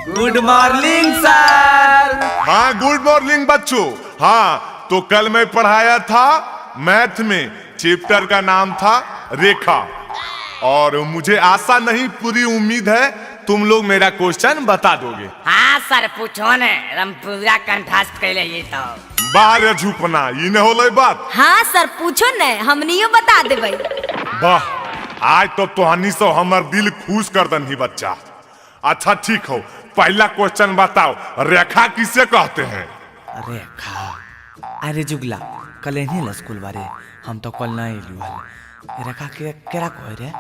Good morning sir. हाँ good morning बच्चों। हाँ तो कल मैं पढ़ाया था मैथ में, चैप्टर का नाम था रेखा, और मुझे आशा नहीं पूरी उम्मीद है तुम लोग मेरा क्वेश्चन बता दोगे। हाँ सर पूछो ने, हम पूरा कंठास्त कैले ये तो। बाहर झुकना ये न होलै बात। हाँ सर पूछो ने, हमनियो बता देबै। वाह आज तो तोहनी सब हमर दिल खुश कर दनी बच्चा। अच्छा ठीक हो, पहला क्वेश्चन बताओ, रेखा किसे कहते हैं? रेखा, अरे जुगला कल नहीं स्कूल बारे, हम तो कल नहीं एलू हल। रेखा के केरा कहे रे?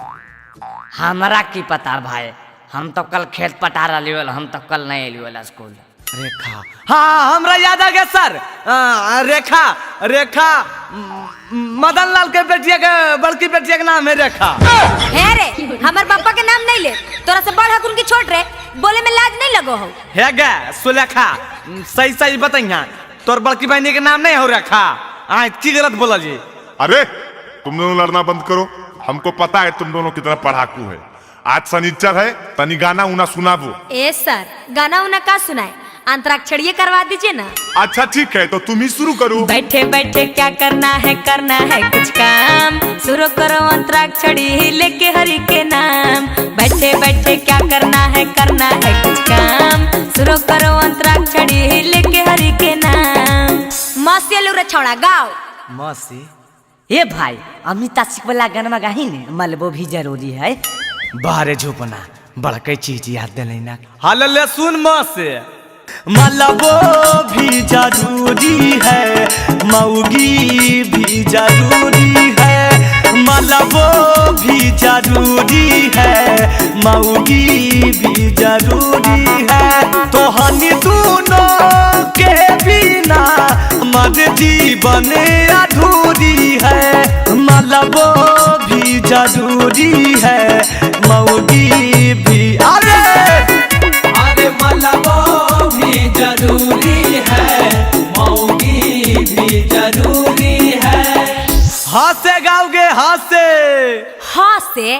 हमरा की पता भाई, हम तो कल खेत पटा रही हल, हम तो कल नहीं एलू हल स्कूल। रेखा, हाँ हमरा याद आ गया सर। रेखा, रेखा मदन लाल के बेटिया के बड़की बेटिया के नाम है रेखा। हे रे हमर पापा के नाम नहीं ले, तोरा से बड़ हकुन की छोट रे, बोले में लाज नहीं लगो हो। हे गे सुलेखा, सही सही बताइया, तोर बड़की बहनी के नाम नहीं हो रेखा? आ की गलत बोला जी। अरे तुम दोनों लड़ना बंद करो, हमको पता है तुम दोनों कितना पढ़ाकू है। आज शनिचर है, तनी गाना उना सुनाबो। ए सर गाना उना का सुनाए, अंतराक्षरी करवा दीजिए ना। अच्छा ठीक है, तो तुम ही शुरू करो। बैठे बैठे क्या करना है, करना है कुछ काम, शुरू करो अंतराक्षरी लेके हरि के नाम। बैठे बैठे क्या करना है, करना है कुछ काम, शुरू करो अंतराक्षरी लेके हरि के नाम। मौसी लू रे छोड़ा गाओ। मौसी ए भाई अमिता सिंह वाला गाना गाही ने, मलबो भी जरूरी है। बाहरे झोपना बड़के चीज याद दिलैना। हाल ले सुन मौसी, मलबो भी जरूरी है, मौगी भी जरूरी है, मलबो भी जरूरी है, मौगी भी जरूरी है। तोहनी दोनों के बिना मर जीवन अधूरी है, मलबो भी जरूरी है, मौगी भी। अरे अरे मलबो भी जरूरी है, मौगी भी जरूरी है। हंसे गाओगे हंसे। हंसे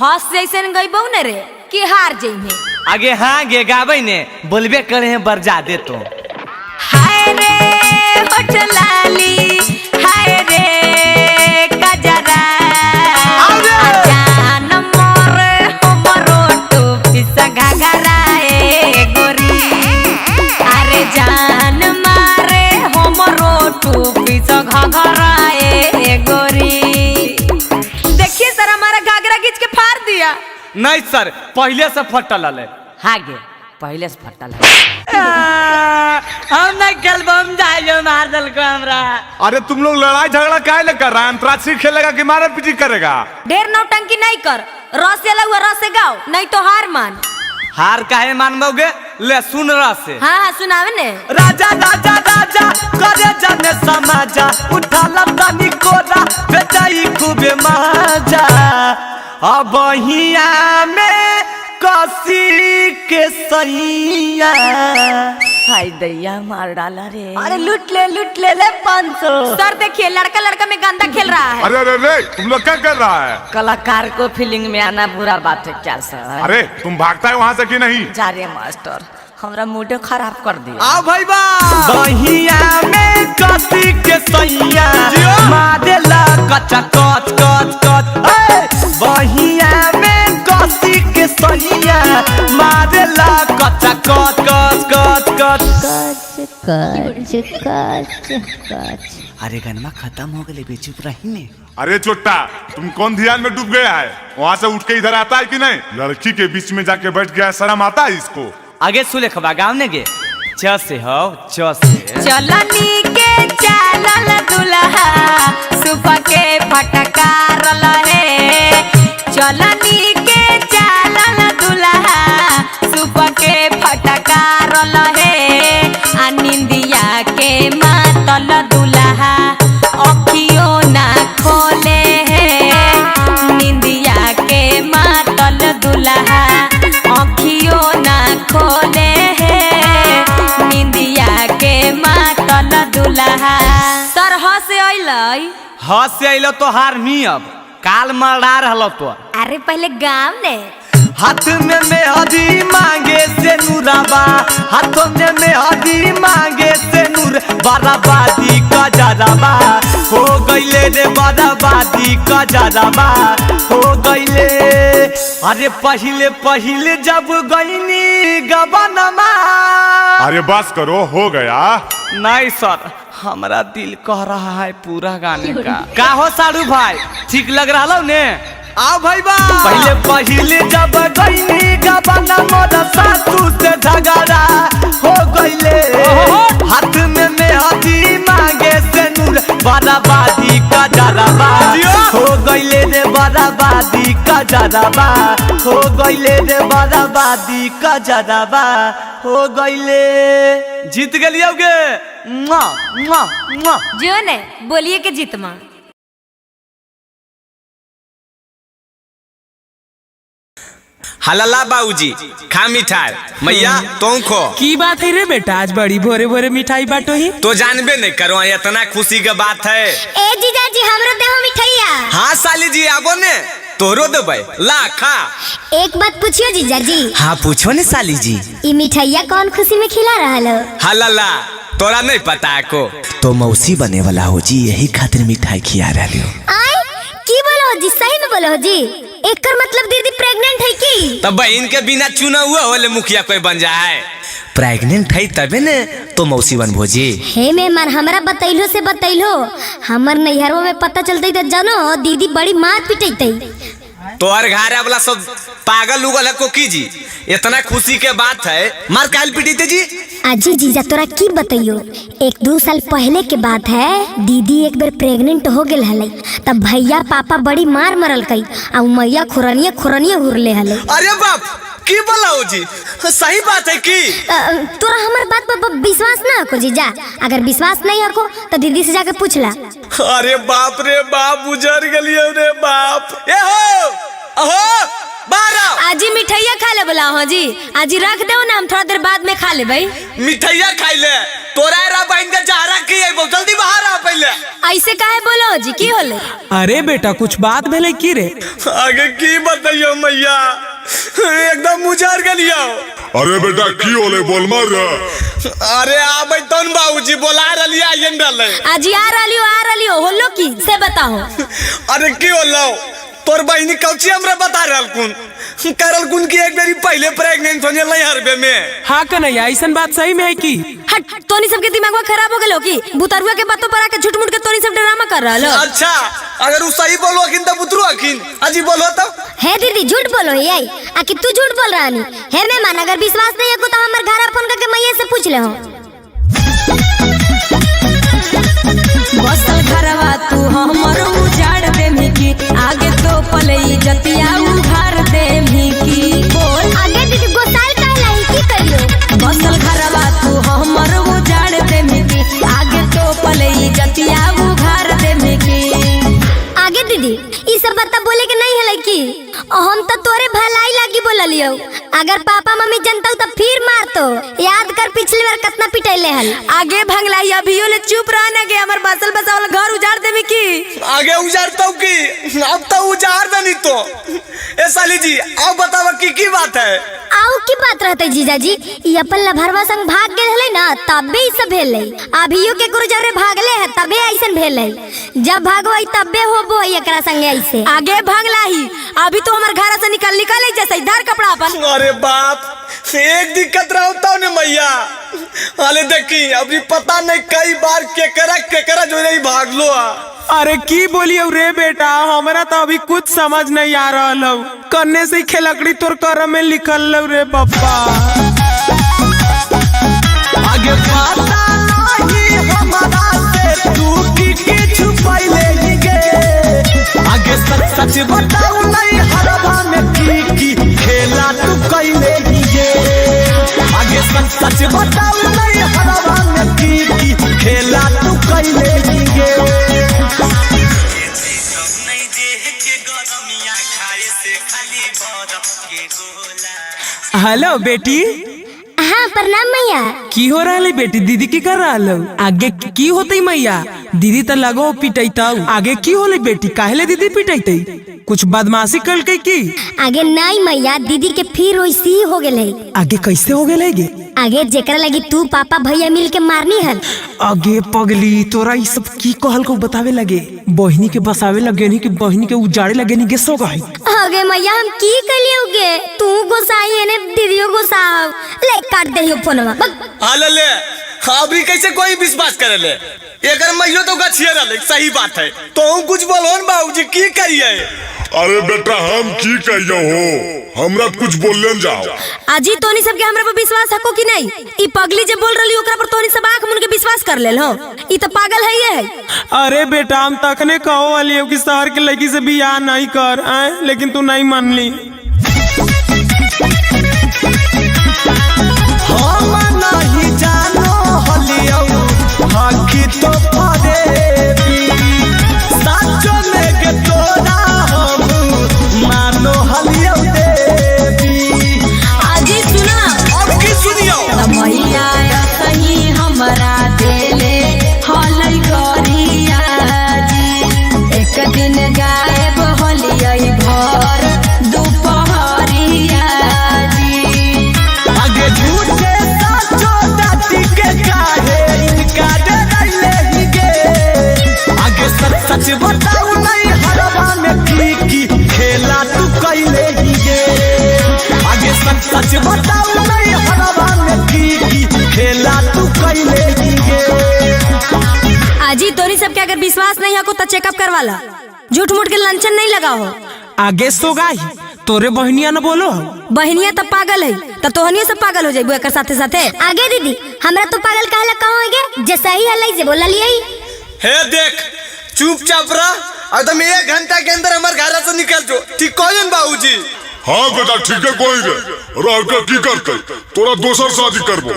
हंसे ऐसे गईबो न रे कि हार जइहे। आगे हाँ गे गाबै ने बोलबे करे हैं बरजा दे तो। हाय रे होठ लाली, हाय रे कजरा, जान मोरे हमरो टोपी सा घाघरा ए गोरी। अरे जान मारे हमरो टोपी सा घाघरा ए गोरी। देखिए सर हमारा घाघरा खींच के फाड़ दिया। नहीं सर पहले से फटल है। हाँ गे पहले से फटल है। हम नहीं कल बम जाइयो मार दल को हमरा। अरे तुम लोग लड़ाई झगड़ा काहे ले कर रहा है? अंतराक्षरी खेलेगा कि मारा पीटी करेगा? ढेर नौटंकी नहीं कर, रस से हुआ रस से गाओ, नहीं तो हार मान। हार काहे मानबोगे? ले सुन रस से। हाँ हाँ सुनावे ने। राजा राजा राजा करे जाने समाजा, उठा लतानी कोरा बेचाई खूबे मजा। अब हिया में कसी के सैया, हाय दैया मार डाला रे। अरे लूट ले ले 500। सर देखिए लड़का लड़का में गंदा खेल रहा है। अरे अरे अरे तुम लोग क्या कर रहा है? कलाकार को फीलिंग में आना बुरा बात है क्या सर? अरे तुम भागता है वहाँ से कि नहीं? जा रे मास्टर हमरा मूड खराब कर दिया। आओ भाई बा बहिया में कसी के सैया मारेला कचा कच कच कच। बहिया में कसी के सैया मारेला कचा कच कच कच कच कच कच कच। अरे गनमा खत्म हो गए, बेचुप रही ने। अरे छोटा तुम कौन ध्यान में डूब गया है? वहाँ से उठ के इधर आता है कि नहीं? लड़की के बीच में जाके बैठ गया है, शर्म आता है इसको। आगे सुलेखबा गाँव ने गे च से हो च से। चलनी के चलल दुल्हा सुपा के फटकार है। चलनी के चलल दुल्हा सुपा के फटकार है। आ निंदिया के मातल दुल्हा अखियो ना खोले है। निंदिया के मातल दुल्हा अखियो ना खोले है। निंदिया के मातल दुल्हा। सर हंसे अइलै? हंसे अइलो तो हार मी अब काल मरा रहलो तो। अरे पहले गाँव ने हाथ में मेहदी मांगे से नूरा। कजरबा, हाथों में मेहदी मांगे से नूर, बराबादी कजरबा हो गईले रे, बराबादी कजरबा हो गईले। अरे पहिले पहिले जब गईनी गबनमा। अरे बस करो, हो गया। नहीं सर, हमारा दिल कह रहा है पूरा गाने का। का हो साड़ू भाई, ठीक लग रहा हो ने? आओ भाई बा। पहले पहले जब गईनी गबना मोरा सासू से झगड़ा हो गईले, हाथ में मेहदी मांगे से नूर, बराबादी का जराबा हो गईले रे, बराबादी का जराबा हो गईले रे, बराबादी का जराबा हो गईले। जीत गेलियो गे। मुआ मुआ मुआ। जियो ने बोलिए के जीतमा। हलला बाबूजी खा मिठाई, मैया तो खो। की बात है रे बेटा, आज बड़ी भोरे भोरे मिठाई बांटो ही। तो जानबे नहीं करो, इतना खुशी के बात है। ए जीजाजी हमरो देहो मिठाइया। हाँ साली जी आबो ने, तोरो देबै, ला खा। एक बात पूछियो जीजाजी। हाँ पूछो ने साली जी। ई मिठाइया कौन खुशी में खिला रहा हो? हलला तोरा नहीं पता को तो मौसी बने वाला हो जी, यही खातिर मिठाई खिया रही हो। आए की बोलो जी, सही में बोलो जी? एकर मतलब दीदी प्रेग्नेंट है की? तब बहन के बिना चुना हुआ होले मुखिया कोई बन जाए। प्रेग्नेंट है तबे ने तो मौसी बन भोजी। हे मेहमान हमरा बतैलो से बतैलो, हमर नैहरवा में पता चलते त जानो दीदी बड़ी मार पिटैतै। तोहर घर वाला सब पागल उगल है कोकी जी, इतना खुशी के बात है मार काल पिटैते जी। अजी जीजा तोरा की बतैयो, 1-2 साल पहले के बात है, दीदी एक बार प्रेग्नेंट हो गेल हलै, तब भैया पापा बड़ी मार मरलकै आ मैया खुरनिया खुरनिया हुरले हलै। अरे बाप की बोला जी, सही बात है की? तोरा हमार बात पर विश्वास ना हको जीजा, अगर विश्वास नहीं हको तो दीदी से जाके पूछ ला। अरे बाप रे बाप, उजर गलियो रे बाप। ए हो अहो बाहर आओ। आजी मिठाइया खा ले बोला हो जी, आजी रख दो ना, हम थोड़ा देर बाद में खा ले भाई। मिठाइया खाई ले, तोरा रा बहन के जहरा की है, जल्दी बाहर आ पहले। ऐसे काहे बोलो जी, की होले? अरे बेटा कुछ बात भेले की रे? आगे की बताइयो मैया, एकदम उजर गलियो। अरे बेटा की होले बोल मार। अरे आबे तन बाबूजी बोला रहलिया आइन रहले। आजी आ रहलियो आ रहलियो, होलो की से बताओ। अरे की होलो तोर बहिनी कौची हमरा बता रहल कुन करल कुन की एक बेरी पहले प्रेग्नेंट होने लई में। हाँ कन्हैया ऐसन बात सही में है की? हट, तोनी सब के दिमागवा खराब हो गेलो की बुतरुआ के बातों पर आके झूठ मूठ के तोनी सब ड्रामा कर रहल हो। अच्छा अगर उ सही बोलो अखिन त बुतरु अखिन अजी बोलो तो। हे दीदी झूठ बोलो ये आकि तू झूठ बोल रहा नी? हे मेहमान अगर विश्वास नहीं है तो हमर घर फोन करके मैया से पूछ ले हो। बसल घरवा तू हमर उजाड़ देमी की, आगे तो पलई जतिया उघार देमी की। बोल आगे दीदी गोसाल काहे लाई की करियो? बसल घरवा तू हमर उजाड़ देमी की, आगे तो पलई जतिया उघार देमी की। आगे दीदी ई सब बात बोले के नहीं हलै की, हम तो तोरे भलाई लागी बोललियो, अगर पापा मम्मी जनतौ त फिर मारतो। याद कर पिछली बार कितना पिटैले हल। आगे भंगलाई अभियो ले चुप रह ना गे, हमर बसल बसावल घर उजाड़ देबे की। आगे उजाड़तौ की? अब तो उजाड़ देनी तो। ए साली जी अब बतावा की की बात है? आओ की बात रहते जीजाजी, ई अपन लभरवा संग भाग गेल हलै ना तबे ई सब भेलै। अभियो के गुरु जरे भागले है तबे ऐसन भेलै, जब भागवई तबे होबो एकरा संगे ऐसे। आगे भंगलाई अभी तो हमर घर से निकल निकल जैसे इधर कपड़ा अपन। अरे बाप एक दिक्कत रहता ने मैया, अरे देखी अभी पता नहीं कई बार केकरा केकरा जो रही भाग लो। अरे की बोलियो रे बेटा, हमरा तो अभी कुछ समझ नहीं आ रहा हो, करने से खेलकड़ी तोर कर में लिखल लो रे पप्पा। आगे पता नहीं हमरा से तू की की छुपैले गे, आगे सच सच बताऊ नहीं हरवा में की की खेला तू कैले गे, आगे सच सच बताऊ नहीं हरवा में की की खेला तू कैले गे। हेलो बेटी। हाँ प्रणाम मैया। की हो रहा है बेटी? दीदी की कर रहा हो? आगे की होते मैया? दीदी तो लगो पिटैता। आगे की होले बेटी? काहेले दीदी पिटैते? कुछ बदमाशी कल के की? आगे नहीं मैया, दीदी के फिर वैसी हो गेल। आगे कैसे हो गेल गे? आगे जेकरा लगी तू पापा भैया मिल के मारनी हल। आगे पगली तोरा ई सब की कहल को बतावे लगे? बहिनी के बसावे लगे नी कि बहिनी के उजाड़े लगे नी गे सो गई। आगे मैया हम की कलिए उगे? तू गुस्साई ने दीदियों गुस्सा ले काट देहियो फोनवा। हाल ले अभी कैसे कोई विश्वास करे ले? एकर मैयो तो गछिए रहले। सही बात है। तो हम कुछ बोलो न बाबूजी की करिए? अरे बेटा हम की कहियो हो, हमरा कुछ बोलने जाओ। अजी तोनी सब के हमरा पर विश्वास हको कि नहीं? ई पगली जे बोल रहली ओकरा पर तोनी सब आंख मुन के विश्वास कर लेल हो। ई तो पागल है ये है। अरे बेटा हम तखने कहो वाली हो कि शहर के लड़की से बियाह नहीं कर आए, लेकिन तू नहीं मानली। हम नहीं जानो हलियो हाकी तो फरेबी साचो में के तोरा हम मानो हलियो देवी। अजी सुना अब की सुनियो? मैया सही हमरा देले हलै गरिया जी। एक दिन गायब होलियै भर दुपहरिया जी। आगे झूठे साचो दाती के काहे इनका डराइले ही गे। आगे सच सच बताऊ नहीं हरवा में की की खेला तू कैले ही गे। आगे सच सच बताऊ नहीं हरवा में की की खेला तू कैले ही गे। अजी तोरी सबके अगर विश्वास नहीं हको तो चेकअप करवाला, झूठ मूठ के लंचन नहीं लगाओ। आगे सो गाही तोरे बहनिया न बोलो। बहनिया तो पागल है त तोहनिया सब पागल हो जाइबो एकर साथे साथे। आगे दीदी हमरा तो पागल कहला कहो गे? जे सही हलै जे बोललियै। हे देख चुपचाप रह, एकदम 1 घंटा के अंदर हमारे घर से निकल जो। ठीक कहियन बाबूजी? हाँ बेटा ठीक है। कोई रे रह के की करते? तोरा दोसर शादी करबो।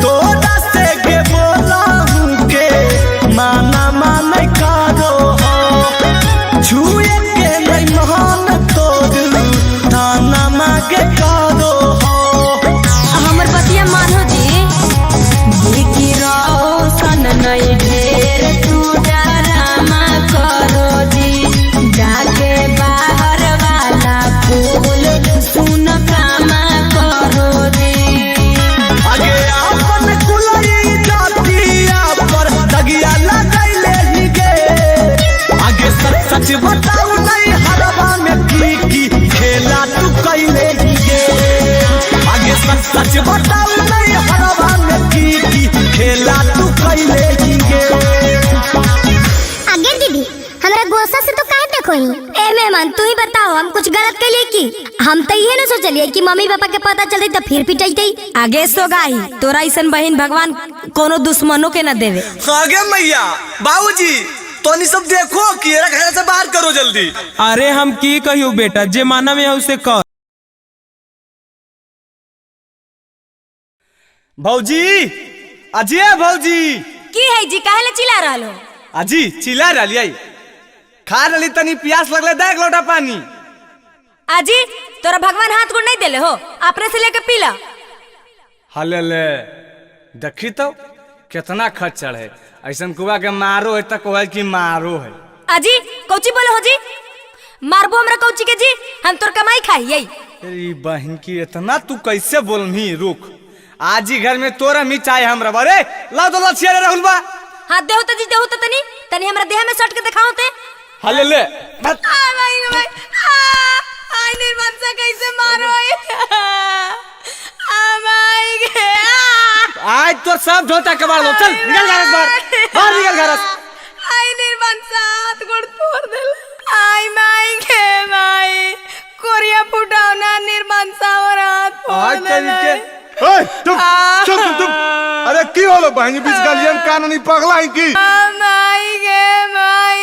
तोरा से के बोला हूँ के माना माना करो हो, छुए के नहीं मान तोड़ थाना मांगे करो हो। हमर बतिया मानो जी। देखी रोशन नहीं ढेर तू डरामा करो जी। जाके बाहर वाला फूल सुन कामा करो जी। आगे अपन कुलई जातिया पर दगिया लगैले ही गे। आगे सच सच बताऊ नहीं हरवा में की की खेला तू कैले ही गे। आगे सच सच बताऊ नहीं हरवा में की की खेला तू कैले ही गे। आगे दीदी हमरा गुस्सा से तो काहे देखो ही? ए मेहमान तू ही बताओ हम कुछ गलत कइले की? हम तो ये ना सोचलिए कि मम्मी पापा के पता चलते तो फिर पिटैते। आगे सो गाही तोरा ऐसन बहन भगवान कोनो दुश्मनों के न देवे। आगे मैया बाबूजी तोनी सब देखो कि एरा घर से बाहर करो जल्दी। अरे हम की कहियो बेटा, जे माना में उसे कर। भौजी अजी भौजी की है जी? काहे ले चिल्ला रहल हो? अजी चिल्ला रहलियै, खा रहली तनी प्यास लगले देख लोटा पानी। अजी तोरा भगवान हाथ गोड़ नहीं देले हो, अपने से लेके पीला। हले ले देखी तो कितना खच्चर है, ऐसन कुआ के मारो है तक है कि मारो है। अजी कौची बोलो हो जी? मारबो हमरा कौची के जी? हम तोर कमाई खाई। अरे बहन की इतना तू कैसे बोलमी? रुक आज ही घर में तोरा मी चाहे हमरा। अरे ला दो लछिया रे राहुल बा। हां देहु त जी देहु त तनी तनी हमरा देह में सट के दिखाओ ते। हले ले आ भाई भाई आ आई निर्वंशा कैसे मारो आई आ भाई गे आज तो सब धोता कबाड़ दो। चल निकल घर से बाहर, बाहर निकल घर से। आई निर्वंशा हाथ गोड़ तोड़ देला। आई माई गे माई कोरिया फुटावना निर्वंशा और हाथ फोड़ देला। ओए चुप चुप चुप। अरे की होलो बहनी बीच गलियन कान नहीं पगला है की? माई गे माई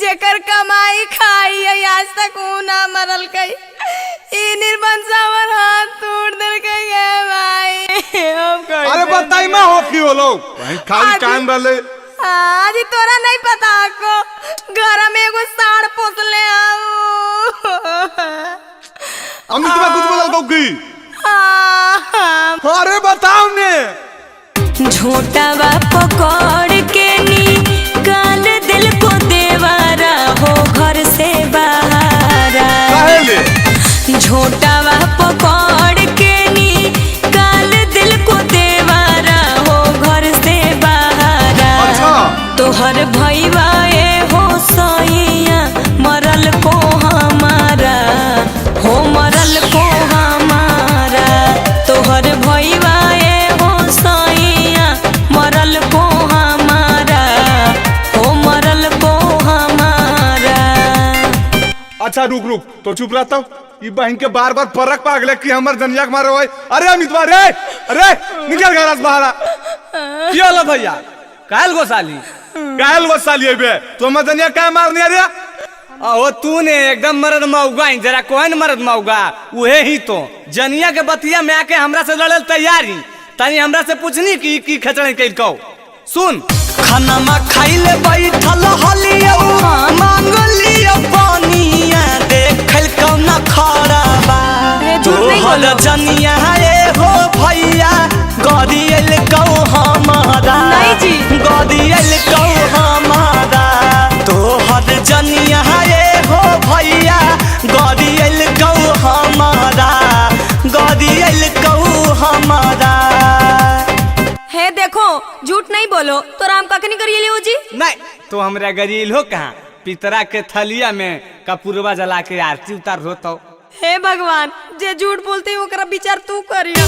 जेकर कमाई खाई है आज तक ऊ ना मरल कई, ई निर्बंसा हमर हाथ तोड़ देलकै गे माई। अरे बताई मां हो की होलो बहन खाली कान रहले। आज तोरा नहीं पता को घर में एगो साड़ पोसले आऊ। अमित कुछ बोलल की? अरे बताओ ने। झोटावा पकड़ के निकाल दिल को देवारा हो घर से बाहर। झोटावा पकड़ के निकाल दिल को देवारा हो घर से बाहर। अच्छा। तोहर भईवा ए हो सैया मरल को हमारा हो मरल को हमारा। तोहर भईवा ए हो सैया मरल को हमारा हो मरल को हमारा। अच्छा रुक रुक तो चुप रहता हूँ। ई बहन के बार बार फरक पागले कि हमर जनिया के मारो है। अरे अमित बा रे, अरे निकल घर से बाहर। की होला भैया काल गोसाली? काल गोसाली बे तो हमर जनिया का मारनी अरे? ओ तू ने एकदम मरद मौगा ही, जरा कोन मरद मौगा उहे ही तो जनिया के बतिया में आके हमरा से लड़ल तैयारी। तनी हमरा से पूछनी कि की खचड़े कइल कहो। सुन खाना खाइले बैठल हलियो मांगलियो पानिया देखल कौना खड़ा बा। तोहर जनिया ए हो भैया गरियल कौ हमारा गरियल कौ हमारा। तोहर जनिया ए हो भैया गरियल कौ हमारा गरियल कौ हमारा। है देखो झूठ नहीं बोलो तो राम कखनी करिए हो जी? नहीं तो हमरा गरील हो कहाँ पितरा के थलिया में कपूरवा जला के आरती उतार हो तो। हे भगवान जे झूठ बोलते हो ओकरा विचार तू करियो।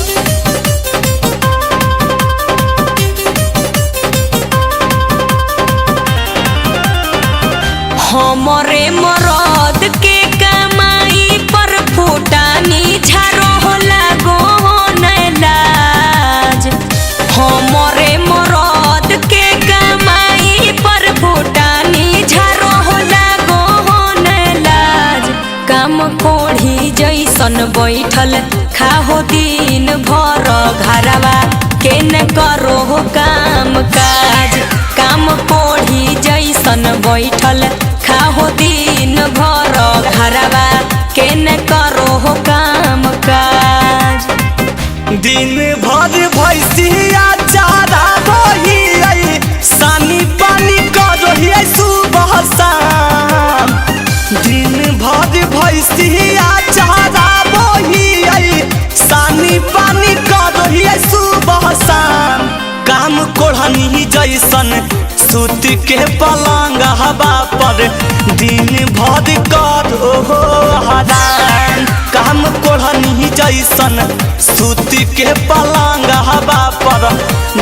हमरे मरद के कमाई पर फूटानी झारो लागो लाज। हमरे मरद के कमाई पर फूटानी झारो लागो लाज। काम कोढ़ी जैसन बैठल खाहो दिन भर घरवा के न करो काम काज। काम कोढ़ी जैसन बैठल खाहो दिन भर घरवा के न करो काम काज। दिन भर भैंसिया चारा बही सानी पानी करोही सुबह शाम। दिन भर भैंसिया चारा बही सानी पानी करोही सुबह शाम। काम कोढ़नी जैसन सूत के पलंग हवा पर दिन भर करो हराम। काम कोढ़नी जैसन सूत के पलंग हवा पर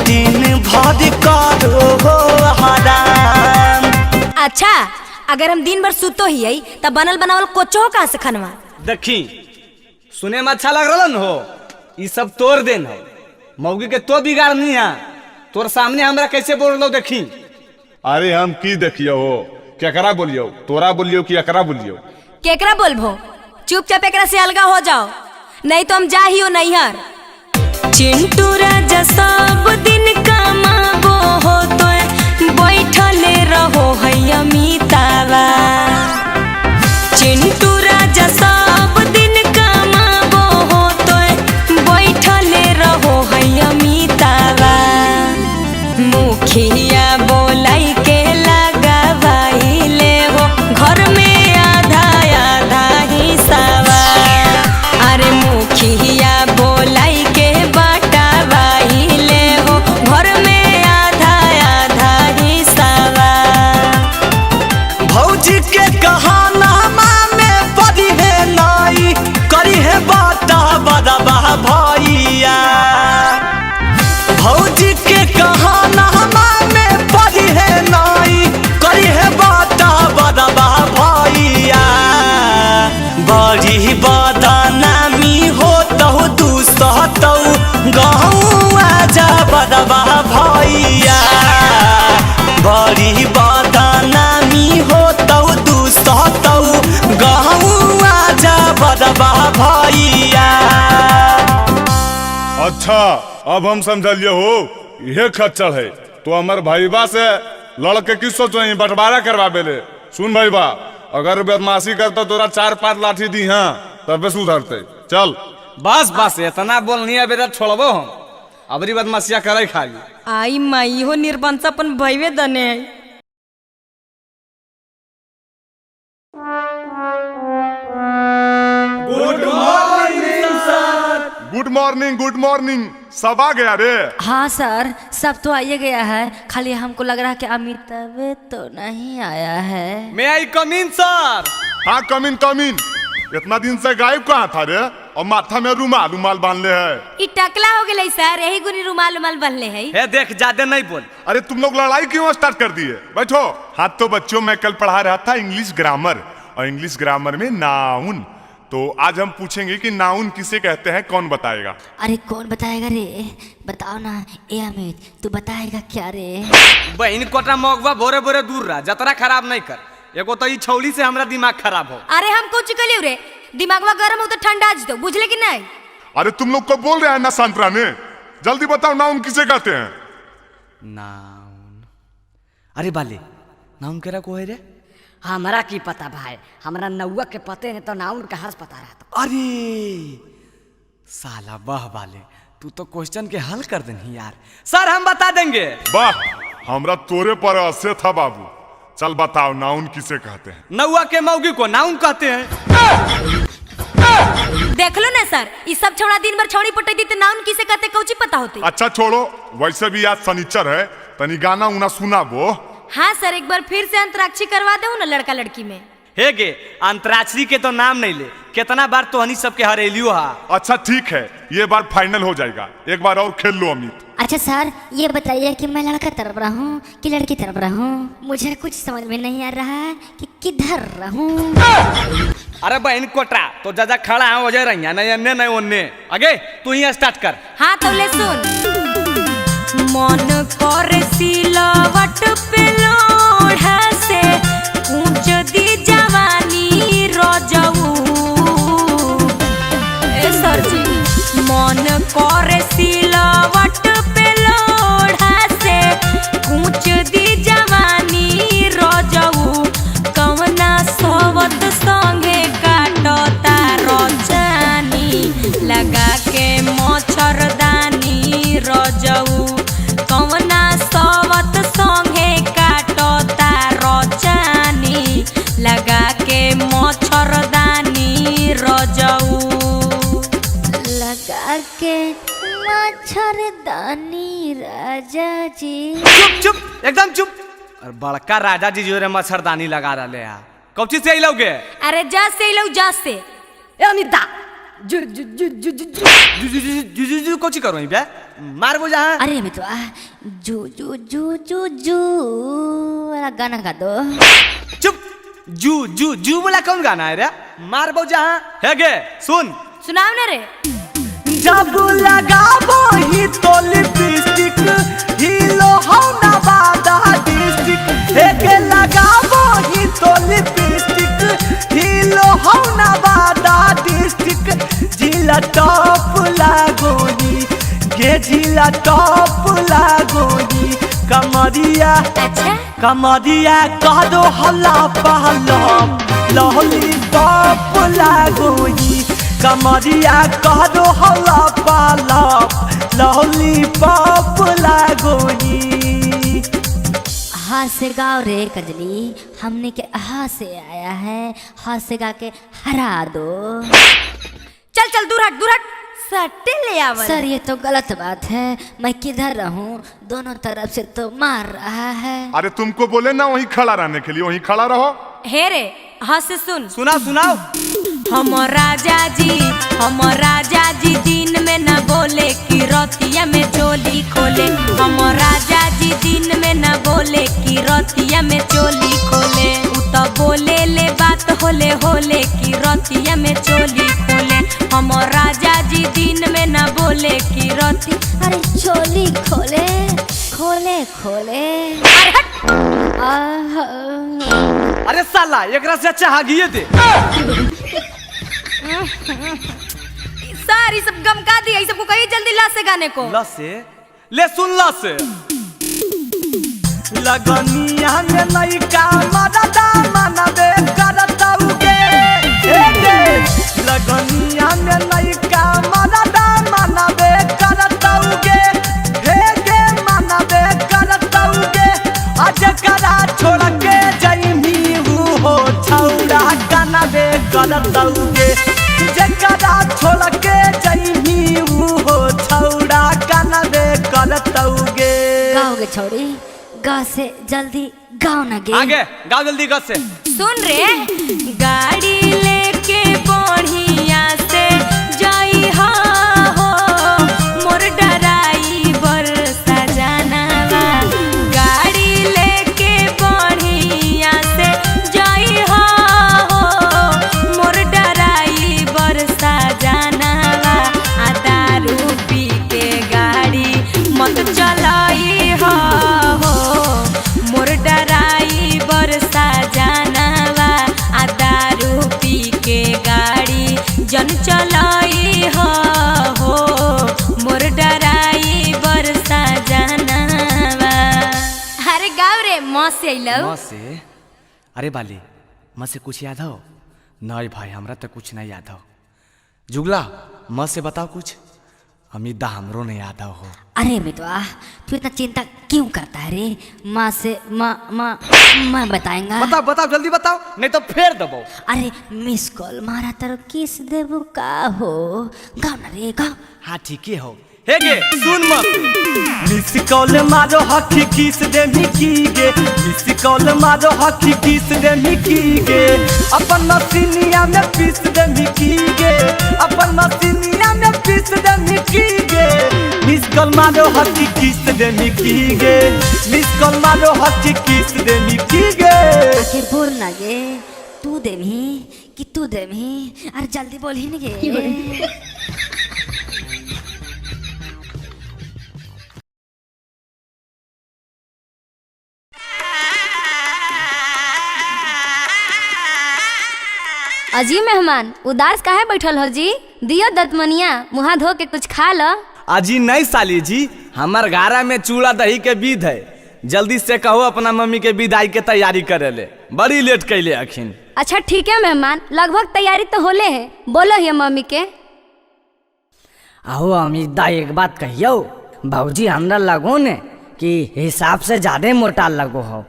दिन भर करो हराम। अच्छा अगर हम दिन भर सुतो ही आई तब बनल बनावल कोचो हो कहाँ से खनवा? देखी सुने में अच्छा लग रहा न हो ये सब तोड़ देन हो मौगी के तो बिगाड़ नहीं है। तोर सामने हमरा कैसे बोल लो देखी? अरे हम की देखियो हो केकरा बोलियो तोरा बोलियो कि एकरा बोलियो? केकरा बोलबो चुपचाप एकरा से अलगा हो जाओ नहीं तो हम जा ही हो नैहर। चिंटू राजा सब दिन कमाबो हो तो बैठले रहो है अमितावा। चिंटू राजा सब दिन कमाबो हो तो बैठले रहो है अमितावा। मुखिया बोलाई के लगावाई ले हो घर में आधा आधा हिस्सावा। अरे मुखिया बोलाई के बटावाई ले हो घर में आधा आधा हिस्सावा। भौजी के कहाना में पड़ी है नाई करी है बाटा बदबा भैया। भौजी के कहाना में पड़ी है नाई करी है बाटा बदबा भैया। बड़ी बदनामी हो तहु दूसतौ गहुआ जा बदबा भैया। बड़ी बदनामी हो तहु दूसतौ गहुआ जा बदबा भैया। अच्छा अब हम समझलिए हो यह खच्चर है तो हमार भाईबा से लड़के की सोच रही बंटवारा करवा बेले। सुन भाईबा अगर बदमाशी करता तोरा 4-5 लाठी दी। हाँ तबे सुधरते। चल बस बस इतना बोलनी है बेटा, छोड़बो हम अबरी बदमाशिया करे खाली। आई माई हो निर्बंस अपन भइवे दने है। Good morning, good morning. सब आ गया रे? हाँ सर, सब तो आइए गया है, खाली हमको लग रहा है कि अमिताभ तो नहीं आया है। May I come in sir? हाँ कम इन कम इन। इतना दिन से गायब कहाँ था रे? और माथा में रुमाल रुमाल बांध ले है। ई टकला हो गेलै सर, यही गुनी रुमाल उमाल बनले है। हे देख ज्यादा नहीं बोल। अरे तुम लोग लड़ाई क्यों स्टार्ट कर दिए? बैठो। हाँ तो बच्चों, मैं कल पढ़ा रहा था इंग्लिश ग्रामर, और इंग्लिश ग्रामर में नाउन। तो आज हम पूछेंगे कि नाउन किसे कहते हैं, कौन बताएगा? अरे कौन बताएगा रे, बताओ ना। ए अमित तू बताएगा क्या रे? बहन कोटा मगवा भोरे भोरे दूर रहा, जतरा खराब नहीं कर। एगो तो ई छौली से हमरा दिमाग खराब हो। अरे हम कुछ कलियो रे, दिमागवा गरम हो तो ठंडा दो, बुझले कि नहीं? अरे तुम लोग को बोल रहे हैं ना शांत रहने। जल्दी बताओ नाउन किसे कहते हैं? नाउन, अरे बाले नाउन केरा को है रे? हमरा की पता भाई, हमरा नौआ के पते नहीं तो नाउन कहाँ से पता रहता। अरे साला वाह बाले, तू तो क्वेश्चन के हल कर देनी यार। सर हम बता देंगे। वाह, हमरा तोरे पर असर था बाबू। चल बताओ नाउन किसे कहते हैं? नौआ के मौगी को नाउन कहते हैं। देख लो ना सर, ये सब छोड़ा दिन भर छौड़ी पटई दी तो नाउन किसे कहते कौची पता होती। अच्छा छोड़ो, वैसे भी आज शनिचर है, तनी गाना उना सुना वो। हाँ सर, एक बार फिर से अंतराक्षरी करवा दो ना लड़का लड़की में। हे गे, अंतराक्षरी के तो नाम नहीं ले, कितना बार तो हनी सबके हरेलियो हा। अच्छा ठीक है, ये बार फाइनल हो जाएगा, एक बार और खेल लो अमित। अच्छा सर ये बताइए कि मैं लड़का तरफ रहूं कि लड़की तरफ रहूं? मुझे कुछ समझ में नहीं आ रहा है कि किधर रहूं। अरे बहन कोटरा तो ज्यादा खड़ा है वजह रही नहीं अन्ने नहीं ओन्ने। आगे तू ही स्टार्ट कर। हाँ तो ले सुन। मन करे सिलवट पे लोढ़ा से ऊंच दी जवानी रजऊ। ए सर जी, मन करे सिलवट पे लोढ़ा से ऊंच दी जवानी रजऊ। कवना सोवत संगे काटता रजानी लगा के मच्छरदानी रजऊ। कवना सोवत संगे काटता रजानी लगा के मच्छरदानी रजऊ। लगा के मच्छरदानी राजा जी। चुप चुप एकदम चुप। और बड़का राजा जी जो रे मच्छरदानी लगा रहे हैं, कौची से आइलोगे? अरे जा से आइलो, जा से। ए अमिता जु जु जु जु जु जु जु जु जु जु कौची करो बे, मारबो जहां। अरे अमित जू जू जू जू जू वाला गाना गा दो। चुप, जू जू जू वाला कौन गाना है रे? मारबो जहां। हे गे सुन, सुनाओ ना रे। जब लगाबो ही तो लिपस्टिक हिलो हो नवादा डिस्ट्रिक्ट। हे गे लगाबो ही तो लिपस्टिक हिलो हो नवादा डिस्ट्रिक्ट। जिला टॉप लागोनी गे, जिला टॉप लागोनी। कमरिया अच्छा कमरिया कह दो हल्ला पहला लहली टॉप लागोनी। कमरिया कह दो हल्ला पहला लहली पॉप लागोनी। हाथ से गाओ रे कजली, हमने के हाथ से आया है, हाथ से गा के हरा दो। चल चल दूर हट दूर हट, सट्टे ले आवल। सर ये तो गलत बात है, मैं किधर रहूं? दोनों तरफ से तो मार रहा है। अरे तुमको बोले ना वहीं खड़ा रहने के लिए, वहीं खड़ा रहो। हे रे हाथ से सुन। सुना सुनाओ। हम राजा जी, हम राजा जी दिन में न बोले कि रतिया में चोली खोले। हम राजा जी दिन में न बोले कि रतिया में चोली खोले। उ तो बोले ले बात होले होले कि रतिया में चोली खोले। हम राजा जी दिन में न बोले कि रति अरे चोली खोले खोले खोले। अरे हट। अरे साला एकरा से अच्छा हागिए दे। सारी सब गम का दिया, सबको कहिए जल्दी ला से गाने को। ला से ले सुन ला से। लगनिया में नई का मरदा मनबे कर लगनिया में लइका मरदा मनबे करतौगे, हे गे मनबे करतौगे। अज करा छोड़ के जइमी हो छौड़ा कनबे करतौगे, जकरा छोड़ के जइमी हो छौड़ा कनबे करतौगे। गाओगे छोड़ी गा से जल्दी गाओ ना गे। आगे गाओ जल्दी गस से। सुन रे, गाड़ी लेके बढ़िया से जाई हो मोर डराइवर सजनवा। गाड़ी लेके बढ़िया से जाई हो मोर डराइवर सजनवा। आ दारू पी के गाड़ी मत चलाई हो मोर डराइवर सजनवा। आ दारू पी के गाड़ी जन चलाई हो मोर डराइवर सजनवा। अरे गाँव रे माँ से अइलौ। माँ से? अरे बाली माँ से कुछ याद हो? नहीं भाई हमरा तो कुछ नहीं याद हो। जुगला माँ से बताओ कुछ। अमित दा हमरो नहीं याद हो। अरे मितवा तू इतना चिंता क्यों करता है रे? माँ से माँ माँ माँ बताएंगा। बताओ बताओ जल्दी बताओ नहीं तो फेर दबो। अरे मिस कॉल मारा तर किस देबू का हो? गाओ ना रे गाओ। हाँ ठीक ही हो। हे गे सुन मत। मिस कॉल मारो हकी किस दे मिकी गे, मिस कॉल मारो हकी किस दे मिकी गे, अपन मसीनिया में पीस दे मिकी गे, अपन मसीनिया में पीस दे मिकी गे, मिस कॉल मारो हकी किस दे मिकी गे, मिस कॉल मारो हकी किस दे मिकी गे। आखिर बोल ना गे, तू देमी कि तू देमी? अरे जल्दी बोल ही ना गे। अजी मेहमान उदास काहे बैठल हो जी? दियो दतमनिया मुहा धो के कुछ खा लो। अजी नहीं साली जी, हमार घरा में चूड़ा दही के विध है, जल्दी से कहो अपना मम्मी के विदाई के तैयारी करे ले, बड़ी लेट कैले अखिन। अच्छा ठीक है मेहमान, लगभग तैयारी तो होले है, बोलो ही मम्मी के। आहो अमित दा एक बात कहियो भौजी, हमरा लगो ने कि हिसाब से ज्यादा मोटा लगो हो।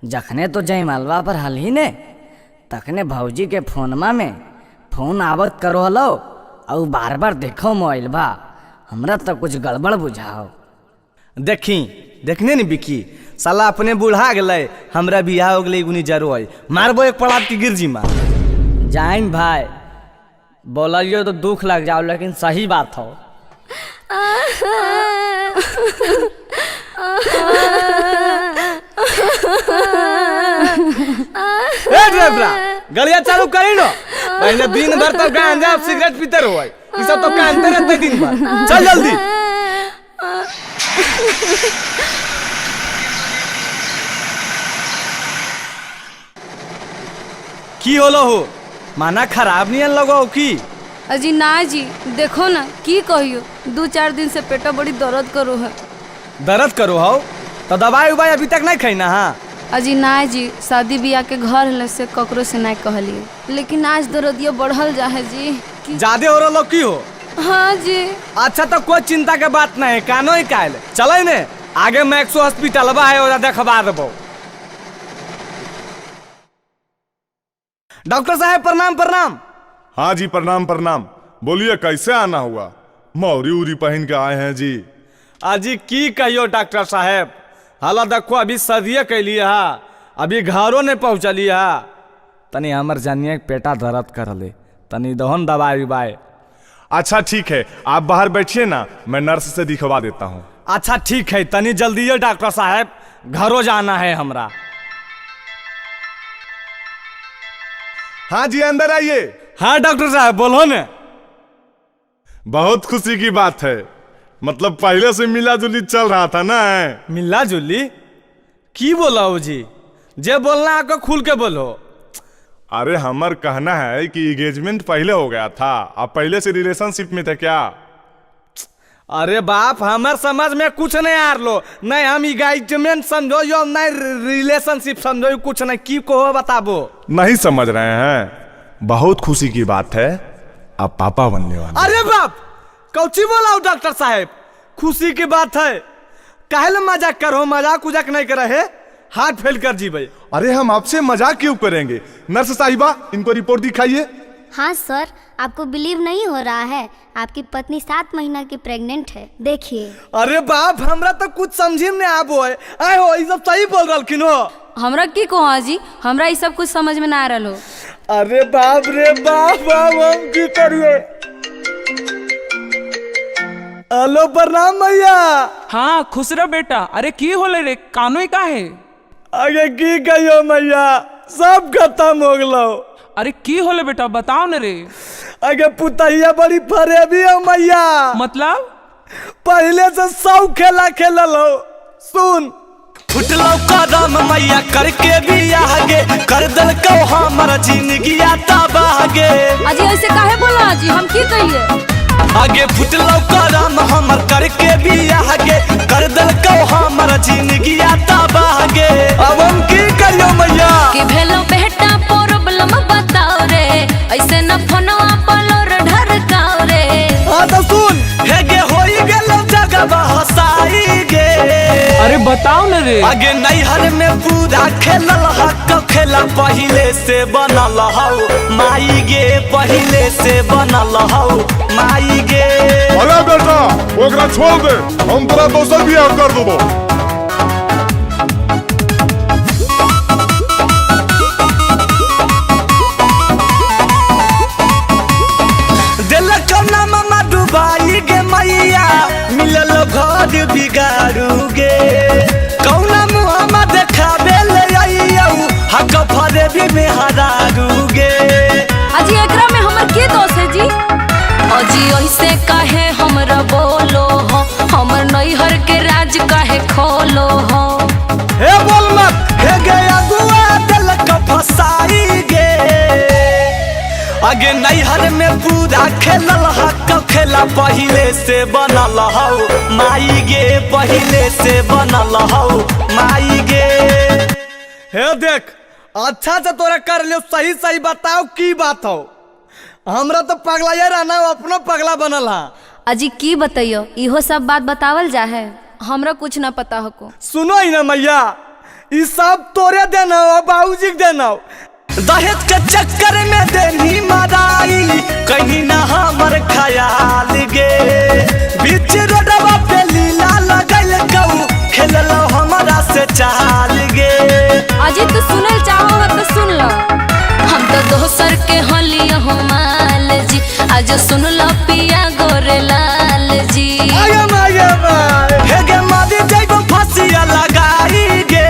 जखने तो जयमालवा पर हल ही ने तखने भौजी के फोनमा में फोन आवत करो हलो और बार बार देखो मोबाइल बा, हमरा तो कुछ गड़बड़ बुझाओ। देखी देखने नी बिकी साला अपने बूढ़ा गए, हमरा बियाह हो गए गुनी जरो है, मारबो एक पड़ाव की गिरजी मार। जाइन भाई बोलियो तो दुख लग जाओ लेकिन सही बात हो। ए ड्राइवरा गलिया चालू करी नो, पहले दिन भर तो गांजा सिगरेट पीते रहो, ये सब तो कानते रहते दिन भर, चल जल्दी। की होलो हो माना खराब नहीं लगो की? अजी ना जी देखो ना की कहियो, 2-4 दिन से पेटा बड़ी दर्द करो है। दर्द करो हो तो दवाई उवाई अभी तक नहीं खाई ना? हाँ अजी ना जी, शादी ब्याह के घर से ककरो से नहीं कहलिए, लेकिन आज दर्दिया बढ़ल जा है जी। ज्यादा हो रहा की हो? हाँ जी। अच्छा तो कोई चिंता के बात नहीं है, कानो ही कायल चले ने आगे मैक्सो हॉस्पिटलवा है और देखवा देबो। डॉक्टर साहब प्रणाम प्रणाम। हाँ जी प्रणाम प्रणाम। बोलिए कैसे आना हुआ? मौरी उरी पहन के आए हैं जी। अजी की कहियो डॉक्टर साहब, हाला देखो अभी सदिये कैलिए हा, अभी घरों नहीं पहुँचलिए हा, तनी हमर जानिए पेटा दर्द कर ले, तनी दहन दवाई उवाई। अच्छा ठीक है, आप बाहर बैठिए ना, मैं नर्स से दिखवा देता हूँ। अच्छा ठीक है, तनी जल्दी है डॉक्टर साहब, घरों जाना है हमरा। हाँ जी अंदर आइए। हाँ डॉक्टर साहब बोलो ने। बहुत खुशी की बात है, मतलब पहले से मिला जुली चल रहा था ना? मिला जुली की बोला हो जी, जे बोलना आपको खुल के बोलो। अरे हमार कहना है कि एंगेजमेंट पहले हो गया था, आप पहले से रिलेशनशिप में थे क्या? अरे बाप हमार समझ में कुछ नहीं आ लो, नहीं हम एंगेजमेंट समझो यो नहीं रिलेशनशिप समझो, कुछ नहीं की को बताबो। नहीं समझ रहे हैं? बहुत खुशी की बात है, आप पापा बनने वाले। अरे बाप, कौची बोला डॉक्टर साहब, खुशी की बात है, काहे मजाक करो, मजाक उजाक नहीं करे है, हाथ फेल कर जी भाई। अरे हम आपसे मजाक क्यों करेंगे। नर्स साहिबा, इनको रिपोर्ट दिखाइए। हाँ सर, आपको बिलीव नहीं हो रहा है, आपकी पत्नी 7 महीना की प्रेग्नेंट है, देखिए। अरे बाप, हमरा तो कुछ समझी में आबो है, आए हो ई सब सही बोल रहलखिन हो। हमरा की कहो जी, हमरा ई सब कुछ समझ में ना आ रहल हो। अरे बाप रे बाप, हम की करिए। हेलो, प्रणाम भैया। हाँ खुश रह बेटा। अरे की होले रे, कानो ही काहे? अरे की कहियो मैया, सब खत्म हो गलो। अरे की होले बेटा, बताओ न रे। अगे पुतैया बड़ी फरेबी हो मैया। मतलब? पहले से 100 खेला खेलल हो। सुन, फुटलो कदम मैया करके भी आगे, कर दल को हमर जिंदगी तबाह गे। अजी ऐसे काहे बोला जी, हम की कहिए? आगे फुटलो कदम हमर करके भी आगे, कर दल को हमर जिंदगी तबाह गे। अब हम की करियो मैया? कि भेलो बेटा प्रॉब्लम बताओ रे, ऐसे न फोनवा पलोर ढरकाओ रे। हाँ तो सुन, हे गे होई गेलो जगह हसाई गे। अरे बताओ न रे। आगे नैहर में पूरा खेलल हक खेला पहले से बनल हौ माई गे, पहले से बनल हौ माई गे। अरे बेटा ओकरा छोड़ दे, हम तोरा दोसर बियाह कर देबो। दिलक नाम डुबाई गे मैया, मिलल घर बिगाड़ू गे। कौना मुँह देखाबे ले आइयौ, हक फरेबी में हरारू गे। अजी एकरा में हमर के दोष है जी? अजी ऐसे काहे हमरा बोलो हो, हमर नैहर के राज काहे खोलो हो। हे बोल मत, हे गे अगुआ दिलक फसाई गे। आगे नैहर में पूरा खेलल हक खेला पहले से बनल हौ माई गे, पहले से बनल हौ माई गे। हे देख, अच्छा से तोरा कर लियो, सही सही बताओ की बात हो। हमरा तो पगला ये रहना, अपनो पगला बनल हा। अजी की बतैयो, इहो सब बात बतावल जा है, हमरा कुछ ना पता हको। सुनो ही ना मैया, ई सब तोरे देना हो, बाबूजी के देना हो। दहेज के चक्कर में देनी मराई, कहीं ना हमर ख्याल गे। बीच रोडवा पे लीला लगल गऊ, खेलल हमरा से चाल गे। अजी तू सुनल चाहो तो सुन लो। हम तो दोसर के हलियो माल जी, आज सुन लो पिया गोरे लाल जी। आगे मागे माए, हे गे मारी जइबो फांसिया लगाई गे।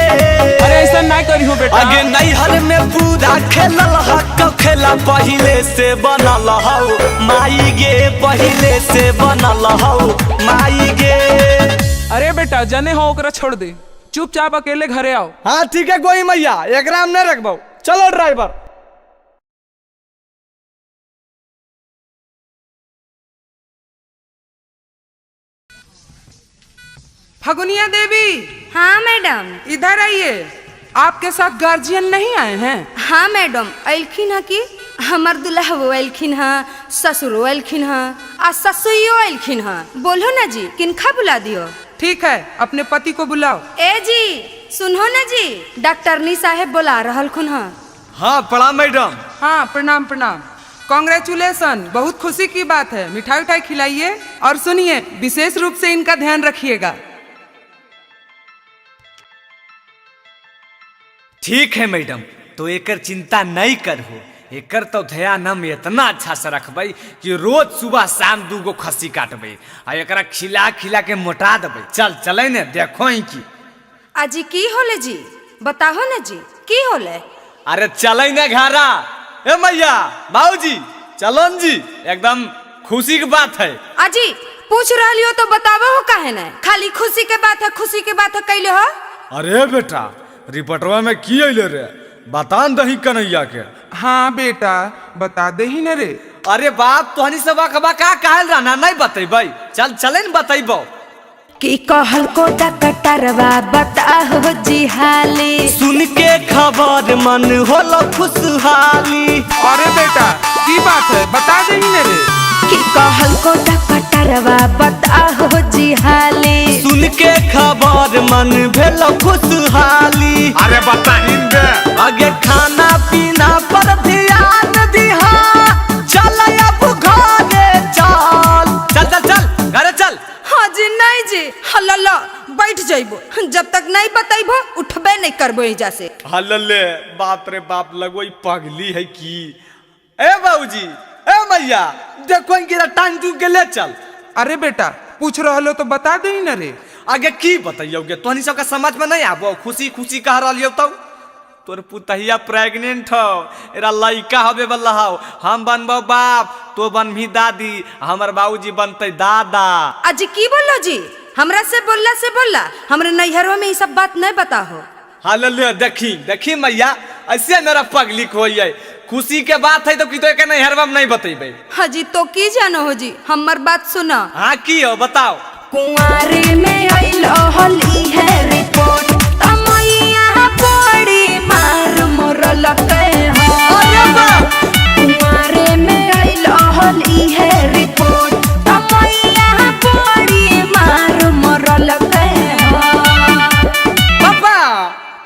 अरे ऐसा ना करियो बेटा। आगे नैहर में पूरा खेलल हक खेला पहले से बनल हौ माई गे, पहले से बनल हौ माई गे। अरे बेटा जने हो ओकरा छोड़ दे, चुपचाप अकेले घरे आओ। हाँ ठीक है गोई मैया, एकरा हम नहीं रखबो। चलो ड्राइवर। फगुनिया देवी। हाँ मैडम। इधर आइए, आपके साथ गार्जियन नहीं आए हैं? हाँ मैडम, अलखिन है कि हमर दुल्हवो अलखिन है, ससुरो अलखिन है आ ससुइयो अलखिन है। बोलो ना जी, किनखा बुला दियो? ठीक है, अपने पति को बुलाओ। ए जी सुनो ना जी, डॉक्टरनी साहेब बुला रहल खुन है। हाँ प्रणाम मैडम। हाँ प्रणाम प्रणाम। कॉन्ग्रेचुलेसन, बहुत खुशी की बात है। मिठाई उठाई खिलाइए और सुनिए, विशेष रूप से इनका ध्यान रखिएगा। ठीक है मैडम, तो एकर चिंता नहीं करहो, एकर तो ध्यान हम इतना अच्छा से रखबै कि रोज सुबह शाम 2 गो खस्सी काटबै आ एकरा खिला खिला के मोटा देबै। चल चलै ने, देखो ही की। अजी की होले जी, बताहो ना जी की होले? अरे चलै ने घरा। ए मैया, बाबूजी चलन जी, एकदम खुशी की बात है। अजी पूछ रही हो तो बतावो हो काहे ने, खाली खुशी के बात है, खुशी के बात है कैले हो? अरे बेटा, रिपोर्टवा में की अइले रे, बता दही कन्हैया के। हाँ बेटा बता दे ही न रे। अरे बाप, तोहनी सब अकबा का कहल रहना, नहीं बतेबै। चल चले न बतेबो। की कहल को डकटरवा बताहो जी हाली। सुन के खबर मन होला खुशहाली। अरे बेटा की बात है बता दही ने रे। की कहल को डकटरवा बताहो जी हाली। सुन के खबर मन भेल खुशहाली। अरे बताहिन बे। आगे खाना पीना पर ध्यान दिहा, चल अब घरे चल चल चल चल घरे चल। हाँ जी नहीं जी हल्ला बैठ जाइबो, जब तक नहीं बताइबो उठबे नहीं करबो एजा से। हल्ले बाप रे बाप लगो ई पगली है की। ए बाबूजी ए मैया देखो इनके टांग चूक के ले चल। अरे बेटा पूछ रहलो तो बता दही न रे। आगे की बताइयोगे तोहनी सबका समझ में नहीं आबो। खुशी खुशी कह रहलियो तो तोर पुतहिया प्रेग्नेंट हो, एरा लइका होबे वाला हो। हम बनबो बाप, तो बनभी दादी, हमर बाबूजी बनते दादा। अजी की बोलो जी हमरा से बोलला से बोलला, हमरे नैहरों में ये सब बात नहीं बता हो। हाँ ले देखी देखी मैया ऐसे मेरा पगली खोई है। खुशी के बात है तो की तो एक नैहरवा में नहीं बतेबे। हाँ जी तो की जानो हो जी हमर बात सुना। हाँ की हो बताओ। कुंवारे में आइलो होली है रिपोर्ट, तमैया बड़ी मार मोरल के हो। अरे बाप कुंवारे में आइलो होली है रिपोर्ट, तमैया बड़ी मार मोरल के हो। पापा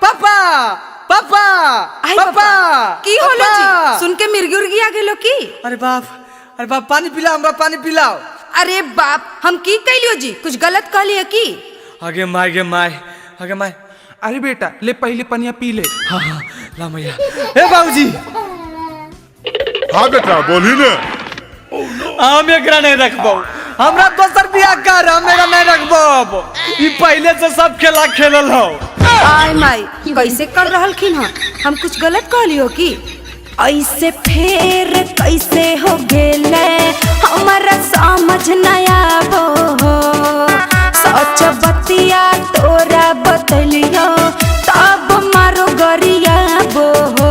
पापा पापा पापा की होलो जी सुन के मिर्गी उर्गी आ गेलो की? अरे बाप पानी पिलाओ हमरा, पानी पिलाओ। अरे बाप हम की कहलियो जी कुछ गलत कहलियो की? आगे my गे my आगे my. अरे बेटा ले पहले पनिया पी ले। हाँ हाँ ला मैया। ए बाबूजी। हाँ बेटा बोली ने। हम एकरा नहीं रखबो, हमरा दोसर बियाह कर, हम एकरा नहीं रखबो। अब ई पहले से सब खेला खेलल हो। आय माई कैसे कर रहलखिन हन, हम कुछ गलत कहलियो की? ऐसे फेर कैसे हो गेले हमारा समझ न आबो हो। सच बतिया तोरा बतलियो तब मारो गरियाबो हो।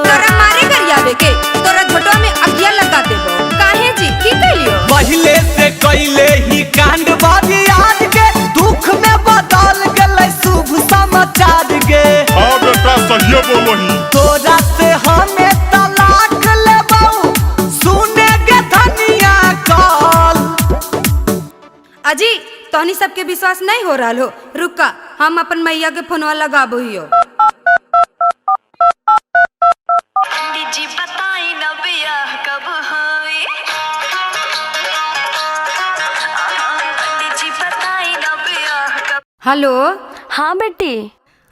तोरा मारे गरियाबे के तोरा झोटवा में अगिया लगा देबो। काहे जी की कहलियो? पहले से कैले ही कांड बारी आज के दुख में बदल गेलै शुभ समाचार गे। हाँ बेटा सही बोलही। तोरा से हमें तलाक लेबौ सुने के धनिया कल। अजी तोहनी सबके विश्वास नहीं हो रहा हो, रुका हम अपन मैया के फोनवा लगाबो हियो। पंडित जी बताई ना बियाह कब होई, पंडित जी बताई ना बियाह कब। हेलो। हाँ बेटी।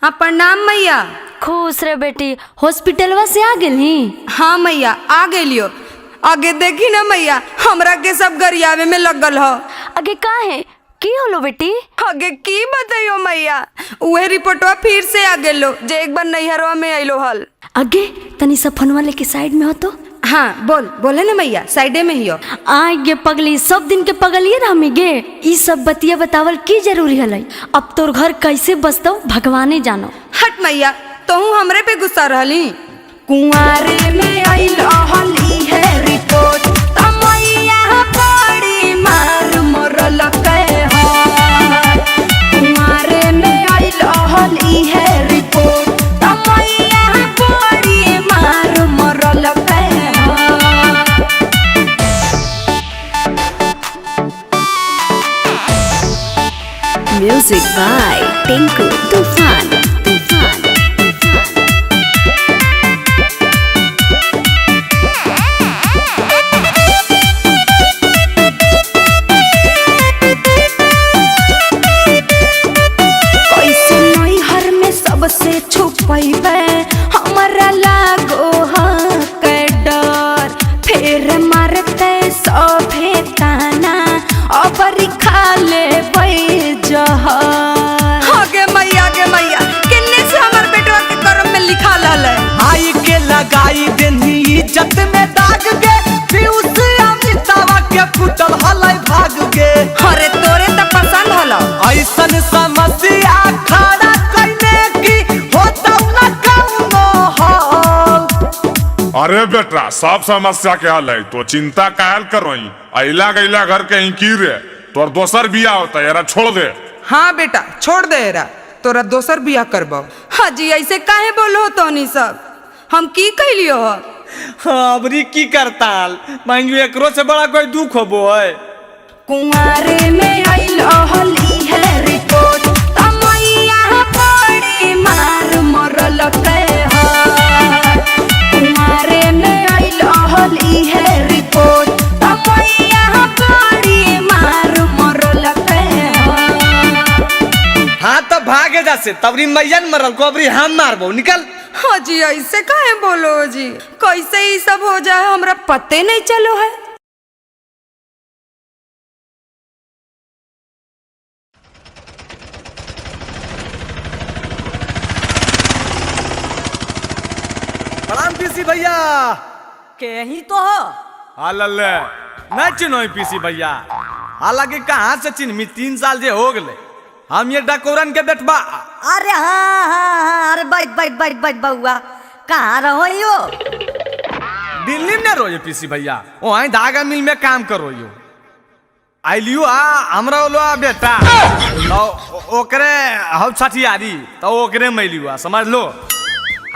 हाँ प्रणाम मैया। खुश रे बेटी, हॉस्पिटलवा से आ गेली? हाँ मैया आ गेलियो। आगे देखी ना मैया हमरा के सब गरियावे में लगल हो। आगे का है की होलो बेटी? आगे की बताइयो मैया, उहे रिपोर्टवा फिर से आ गेलो जे एक बार नैहरवा में आइलो हल। आगे तनी सब फोनवा लेके साइड में हो तो। हाँ बोल बोले ना मैया साइडे में ही हो। आय गे पगली सब दिन के पगलिए रहमी गे। ई सब बतिया बतावल की जरूरी हलै, अब तोर घर कैसे बसतौ भगवाने जानो। हट मैया तोहू हमरे पे गुस्सा रहली। कुंवारे में आइल हली है रिपोर्ट, तमैया बड़ी मार मोरल के हो। कुंवारे में आइल हली है रिपोर्ट, तमैया बड़ी मार मोरल के हो। म्यूजिक बाय टिंकू तूफान तूफान। कैसे नैहर में सबसे छुपैबे हमरा लागो हाँ के डर, फिर मारते सभे ताना अबरी खा ले जहर। आगे मैया किन्ने से हमर बेटवा के करम में लिखा लल है। आई के लगाई देनी इज्जत में दाग गे, पीयूष अमितावा के फुटल हलै भाग गे। अरे तोरे त पसंद हलो। ऐसन समस्या खड़ा कइने की होतौ न कौनो हल। अरे बेटा सब समस्या के हल है तो चिंता काहे करोई, अइला गइला घर के ही की रे, तोर दोसर बियाह होता यारा छोड़ दे। हाँ बेटा छोड़ दे रा, तोरा दोसर बियाह करबो। हाँ जी ऐसे काहे बोलो तोनी सब, हम की कहलियो हो? हाँ अबरी की करताल मांगू एकरो से बड़ा कोई दुख होबो है। कुंवारे में आइल हली है रिपोर्ट, तमैया बड़ी मार मरल के हो। कुंवारे में आइल हली है रिपोर्ट, तमैया बड़ी मार मरल के हो। हाँ तब भागे जासे तबरी मैया न मरल को अबरी हम मारबो, निकल। हाँ जी ऐसे काहे बोलो जी, कैसे ये सब हो जाए हमरा पते नहीं चलो है। प्रणाम पीसी भैया। के ही तो हो। हाँ लल्ले नहीं चिन्हो पीसी भैया, हालांकि कहाँ से चिन्हमी, 3 साल जे हो गए हम ये डकोरन के बेटबा। अरे हाँ हाँ हाँ, अरे बैठ बैठ बैठ बैठ बउआ, कहाँ रहो यो? दिल्ली में रहो पीसी भैया, वहीं धागा मिल में काम करो यो। आइलियो आ हमरा बोलो बेटा तो ओकरे हम छठियारी तो ओकरे मैलियो, समझ लो।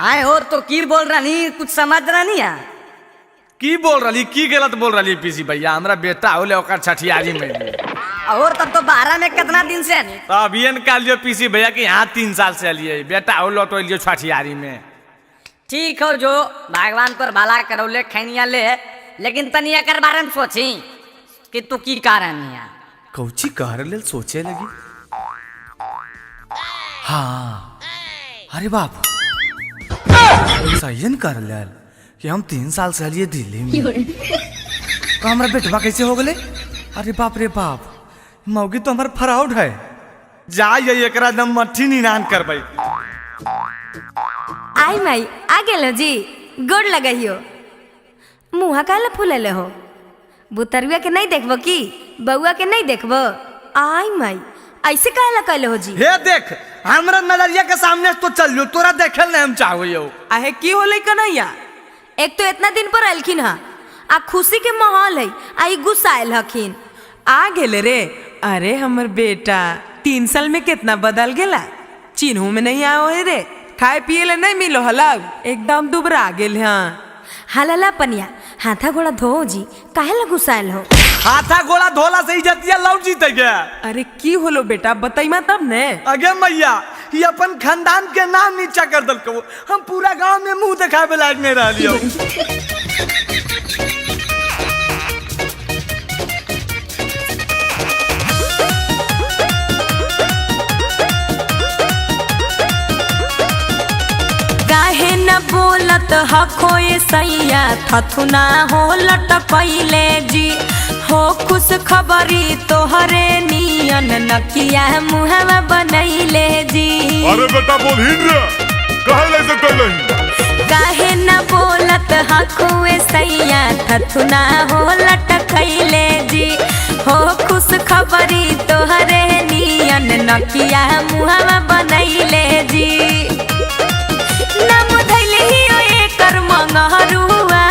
आए हो तो की बोल रही, कुछ समझ रहा नहीं है की बोल रही, की गलत बोल रही पीसी भैया? हमरा बेटा होले ओकर छठियारी में। और तब तो 12 में कितना दिन से आनी? तो अभी निकाल पीसी भैया कि यहाँ 3 साल से लिए बेटा हो लौटो लियो छठियारी में। ठीक हो, जो भगवान पर भला करौले खैनिया ले, लेकिन तनी एकर बारे में सोची कि तू की कारण है। कौची कह ले सोचे लगी। हाँ अरे बाप सही कर लेल कि हम 3 साल से लिए दिल्ली में, तो हमारा बेटवा कैसे हो गए? अरे बाप रे बाप, मौगी तो हमारा फ्रॉड है। जा ये एकरा दम मट्ठी निनान करबै। आई माई आ गेलो जी, गोड़ लगाइयो। मुँह काहे फूलले हो? बुतरुआ के नहीं देखबो की बउआ के नहीं देखबो? आई माई ऐसे काहे कहले हो जी? हे देख हमरा नजरिया के सामने तो चल लियो, तोरा देखल नहीं हम चाहो यो। आहे की होले कन्हैया? एक तो इतना दिन पर अलखिन हा, आ खुशी के माहौल है, आ ई गुस्सा आयल हखिन। आ गेले रे। अरे हमर बेटा 3 साल में कितना बदल गेला, चिन्हू में नहीं आओ है रे, खाए पिए ले नहीं मिलो हलाग, एकदम दुबरा गेल। हाँ हलाला पनिया हाथा गोड़ा धो जी, काहे ला गुस्सायल हो? हाथा गोड़ा धोला से इज्जतिया लौट जीते गया। अरे की होलो बेटा बताइमा तब ने। अगे मैया ये अपन खानदान के नाम नीचा कर दलको, हम पूरा गांव में मुंह दिखावे लायक नहीं रहलियो। काहे न बोलत हखो ये सैया, थथुना हो लटकैले जी। हो खुश खबरी तोहरे नियन नकिया मुहवा बनैले जी। अरे बेटा बोलहिन रे, काहे ऐसे कहलही? काहे न बोलत हखो ये सैया, थथुना हो लटकैले जी। हो खुश खबरी तोहरे नियन नकिया मुहवा बनैले जी। नाम धैले हियो एकर मंगरुआ।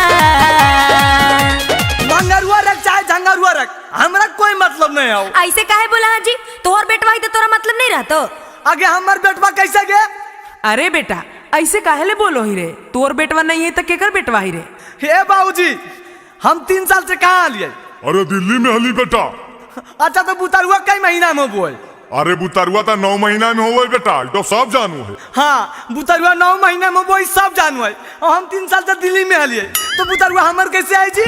मंगरुआ रख चाहे झंगरुआ रख, हमरा कोई मतलब नहीं हो। ऐसे काहे बोला जी? तोहर बेटवा ही तो तोरा मतलब नहीं रहतो। आगे हमर बेटवा कैसे गे? अरे बेटा ऐसे काहे ले बोलो ही रे, तोर बेटवा नहीं है तो केकर बेटवा ही रे? हे बाबूजी हम 3 साल से कहाँ लिए? अरे दिल्ली में हली बेटा। अच्छा तो बुतारुआ कई महीना में बोल? अरे बुतरुआ तो 9 महीना में हो बेटा, तो सब जानू है। हाँ बुतरुआ 9 महीना में हो सब जानू है, और हम 3 साल से दिल्ली में हलिए, तो बुतरुआ हमर कैसे आई जी?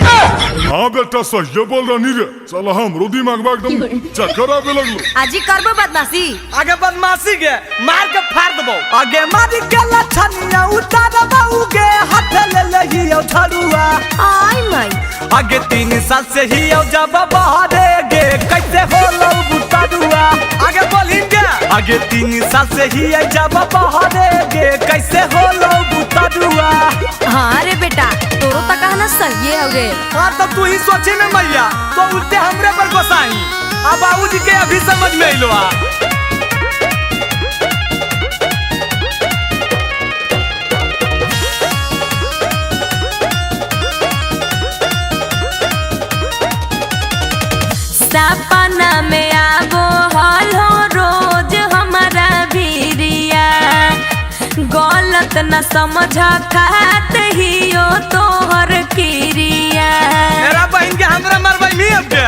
हाँ बेटा सही बोल रही रे, साला हमरो दिमाग में एकदम चक्कर आवे लगलो। आजी करबो बदमाशी? आगे बदमाशी के मार के फाड़ देबो। आगे मार के लछनिया उतारबो गे, हाथ ले लहियो झड़ुआ। आई माई आगे 3 साल से ही औ जब बहरे गे, कैसे होलो बुतरुआ? आगे बोलिन गे, आगे 3 साल से ही जब बहरे गे, कैसे होलो बुतरुआ? हाँ रे बेटा तोरो तक कहना सही है रे। हाँ तो तू ही सोचे न मैया, तो उल्टे हमरे पर गोसाई। अब बाबूजी के अभी समझ में अइलो। सपना में आबो हलो रो गलत न समझ खात ही ओ तोहर क्रिया। मेरा बहन के हमरा मरबै मी अब के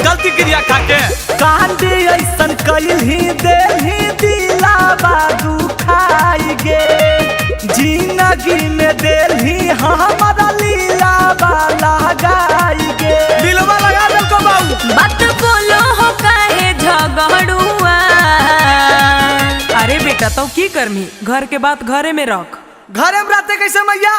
गलती क्रिया खा के कांदी ऐसन कइल ही देही दिलावा दुखाई गे जिंदगी में देही हमारा लीलावा लगाई गे दिलवा लगा देलको बाबू। बात बोलो हो काहे झगड़ुआ। अरे बेटा तो की करमी, घर के बात घरे में रख। घरे में रहते कैसे मैया,